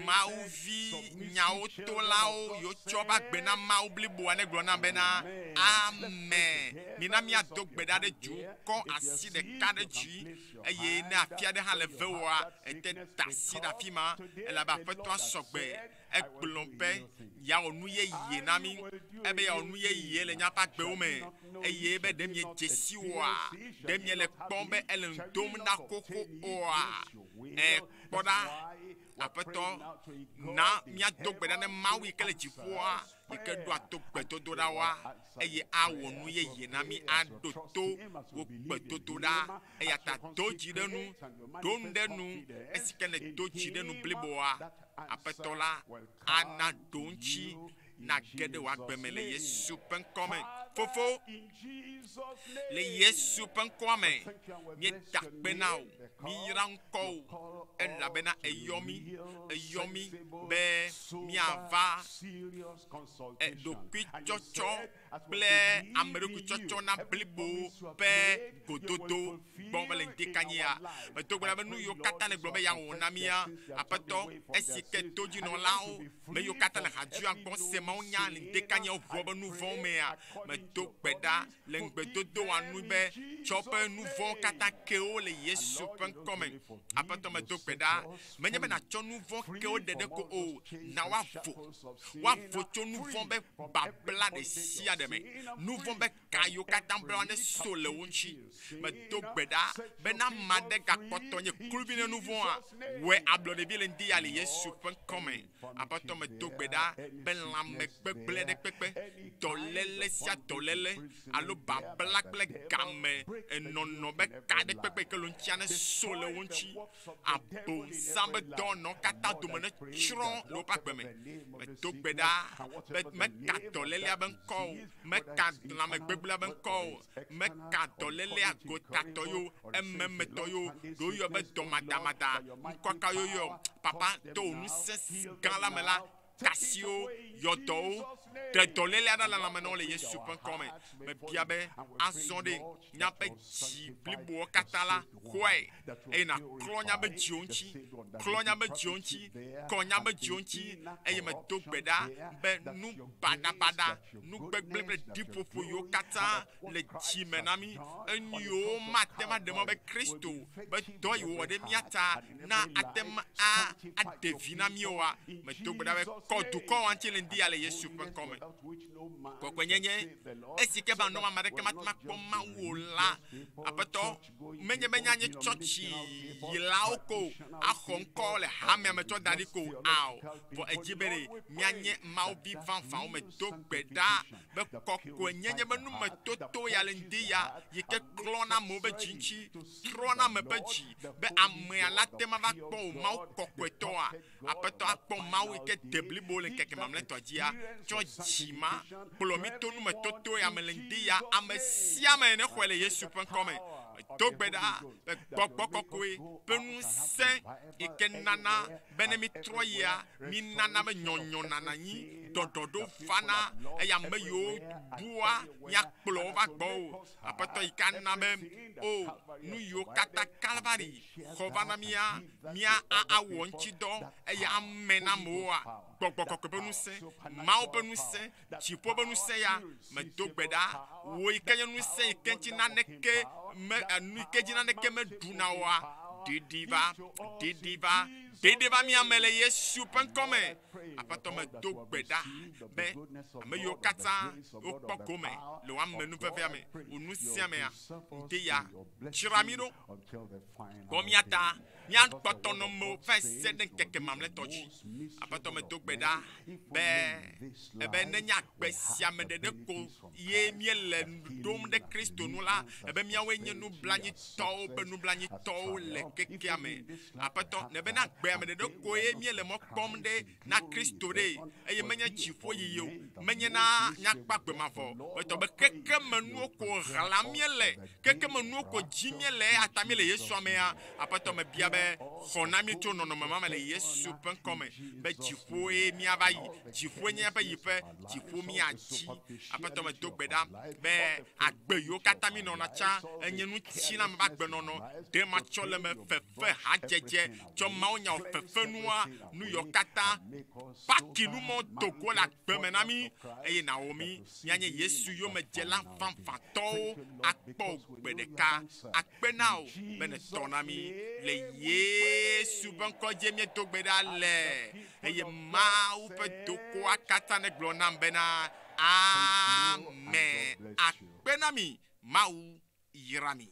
Mawu vi nyawo tolawo yiwo tsɔ woƒe agbe na Mawu bliboa negblɔ nam bena, Amen. Mina míado gbe ɖa ɖe dzi kɔ asi ɖeka ɖe dzi. Eye ne afi aɖe hã le vewòa, ete da asi ɖe afi ma, elabe Aƒetɔa sɔgbe. Egblɔ be yeawɔ nu yeye na mí. Ebe yeawɔ nu yeye le míaƒe agbewo me. Eye be ɖe miedze si oa? Ɖe miele kpɔm be ele nu dom na xoxo oa? Ẽ, kpɔ ɖa, Aƒetɔ, na míado gbe ɖa ne Mawu yi ke le dziƒoa, yi ke ɖoa to gbedodoɖawoa, eye awɔ nu yeye na mí, aɖo to wò gbedodoɖa. Eya ta do dzi ɖe nu, ɖo nu ɖe nu, esi ke nèdo dzi ɖe nu bliboa, Aƒetɔ la ana ɖoŋtsi nage ɖe wò agbe me le Yesu ƒe ŋkɔ me. Fofo, le Yesu ƒe ŋkɔa me, míeda akpe na wò, míyra ŋkɔwò, elabena èyɔ mí, èyɔ mí be míava ɖokuitsɔtsɔ kple ame ɖokui tsɔtsɔ na blibo ƒe gododo gbɔ mele ŋdikanyia. Medo gbe ɖa be nu yiwo katã nègblɔ be yeawɔ na mía, Aƒetɔ, esi ke todzinɔlawo, me yiwo katã le hadzua gbɔ se Mawu nya le ŋdikanyia woʋua woƒe nu vɔ̃wo mea, medo gbe ɖa le ŋugbedodoa nu be tsɔ woƒe nu vɔ̃wo katã ke wo le Yesu ƒe ŋkɔ me. Aƒetɔ, medo gbe ɖa, menye be nàtsɔ nu vɔ̃ ke wo ɖeɖe ko o, na woavo, woavo tso nu vɔ̃ be babla ɖe sia ɖe me. Nu vɔ̃ be ka yiwo katã bla wo neso le wo ŋuti. Medo gbe ɖa be ne ame aɖe gakpɔtɔ nye kluvi ne nu vɔ̃a, wɔe ablɔɖevi le ŋdi ya le Yesu ƒe ŋkɔ me. Aƒetɔ medo gbe ɖa be lãme gbegblẽ ɖe kpekpe, dɔléle sia dɔléle alo babla kple game enɔnɔ be ka ɖe kpekpe yi ke le wo ŋutia neso le wo ŋuti. Abosam be dɔwɔnawo katã dome netsrɔ̃ le woƒe agbe me. Medo gbe ɖa be meka dɔlélea be ŋkɔ o, meka lãmegbegblẽa be ŋkɔ o, meka dɔlélea gotatɔ yo, ememetɔ yo, ɖewo yɔ be dɔmadamada, ŋkɔ ka yo yɔ. Papa, to wò ŋusẽ gã la me la, tasiwo, yɔdɔwo, ɖe dɔlélea ɖa le lãme na wo le Yesu ƒe ŋkɔ me. Mebia be azɔ ɖe míaƒe dzi blibowo katã la, xɔe eye nàklɔ míaƒe dziwo ŋuti, klɔ míaƒe dziwo ŋuti, kɔ míaƒe dziwo ŋuti eye medo gbe ɖa be nu baɖabaɖa, nu gbegblẽ kple ɖiƒoƒo yiwo katã le dzi me na mí, enu yiwo mate ŋu aɖe mɔ be Kristo be dɔ yi wòwɔ ɖe mía ta na ate ŋu aɖe vi na mí oa, medo gbe ɖa be kɔ dukɔ wa ŋuti le ŋdi ya le Yesu ƒe ŋkɔ me. Kɔkɔenyenye, esi ke be anɔ ame aɖeke mate ŋu akpɔ Mawu o la, Aƒetɔ, menye be míanye tsɔtsi yilawo ko axɔ ŋkɔ le hamea me tsɔ da ɖi ko ao, vɔ edzi be ɖe míanye Mawu vi vavãwo. Medo gbe ɖa be kɔkɔenyenye be numetoto ya le ŋdi ya yi ke klɔna amewo be dzi ŋuti, trɔna ame ƒe dzi be amea la te ŋu ava kpɔ wò Mawu kɔkɔetɔa. Aƒetɔ akpɔ Mawu yi ke de blibo le ŋkeke mamlɛtɔ dzia, tsɔ dzi ma kplɔ mí to numetoto ya me le ŋdi ya. Ame sia ame nexɔe le Yesu ƒe ŋkɔ me. Medo gbe ɖa be Gbɔgbɔ Kɔkɔe ƒe ŋusẽ yi ke nana be ne mítrɔ yia, mínana be nyɔnyɔ nana anyi, ɖɔɖɔɖo vana eye ame yiwo bua míakplɔ wo va gbɔwò. Aƒetɔ yi ke ana be o nu yiwo katã Kalvari xɔ va na mía, mía awɔ ŋuti dɔ eye ame na amewoa, Gbɔgbɔ Kɔkɔe ƒe ŋusẽ, Mawu ƒe ŋusẽ, dziƒo ƒe ŋusẽ ya, medo gbe ɖa, wò yi ke nye ŋusẽ yi ke ŋuti naneke me, enu yi ke dzi naneke meɖuna oa, ɖiɖi va, ɖiɖi va, ɖiɖi va mía me le Yesu ƒe ŋkɔ me. Aƒetɔ, medo gbe ɖa be ame yiwo katã wokpɔ gome le wò amenuvevea me, wò ŋusẽa mea, ŋdi ya, dzra mí ɖo, kpɔ mía ta, míakpɔtɔ nɔ mewò va se ɖe ŋkeke mamlɛtɔ dzi. Aƒetɔ, medo gbe ɖa be ebe nenye agbe sia me ɖeɖe ko ye míele ɖom ɖe Kristo nu la, ebe míawoe nye nublanitɔwo ƒe nublanitɔwo le kekea me. Aƒetɔ, nebe ne agbea me ɖeɖe koe míele mɔ kpɔm ɖe na Kristo ɖe, eye menye dziƒo yiyi o, menye na míakpɔ agbe mavɔ o, etɔ be kekemenuwo ko ɣlam míele, kekemenuwo ko dzi míele, eya ta míele Yesu amea. Aƒetɔ, mebia be xɔ na mí tso nɔnɔme ma me le Yesu ƒe ŋkɔ me, be dziƒoe míava yi, dziƒoe nye míaƒe yiƒe, dziƒo míatsi. Aƒetɔ, medo gbe ɖa be agbe yiwo katã míenɔna tsã enye ŋutilãme ƒe agbenɔnɔ, ɖe matsɔleme, fefe, hadzedze, tsɔ mawunya wɔ fefenua, nu yiwo katã paki numɔ do go le agbe me na mí, eye nàwɔ mí míanye Yesu yomedzela vavãtɔwo akpɔ wò gbe ɖeka. Akpe na wò be nètɔ na mí. Le Yesu ƒe ŋkɔ dzie míedo gbe ɖa le. Eye Mawu ƒe dokoa katã negblɔ nam bena, Amen. Akpe na mi. Mawu yra mi.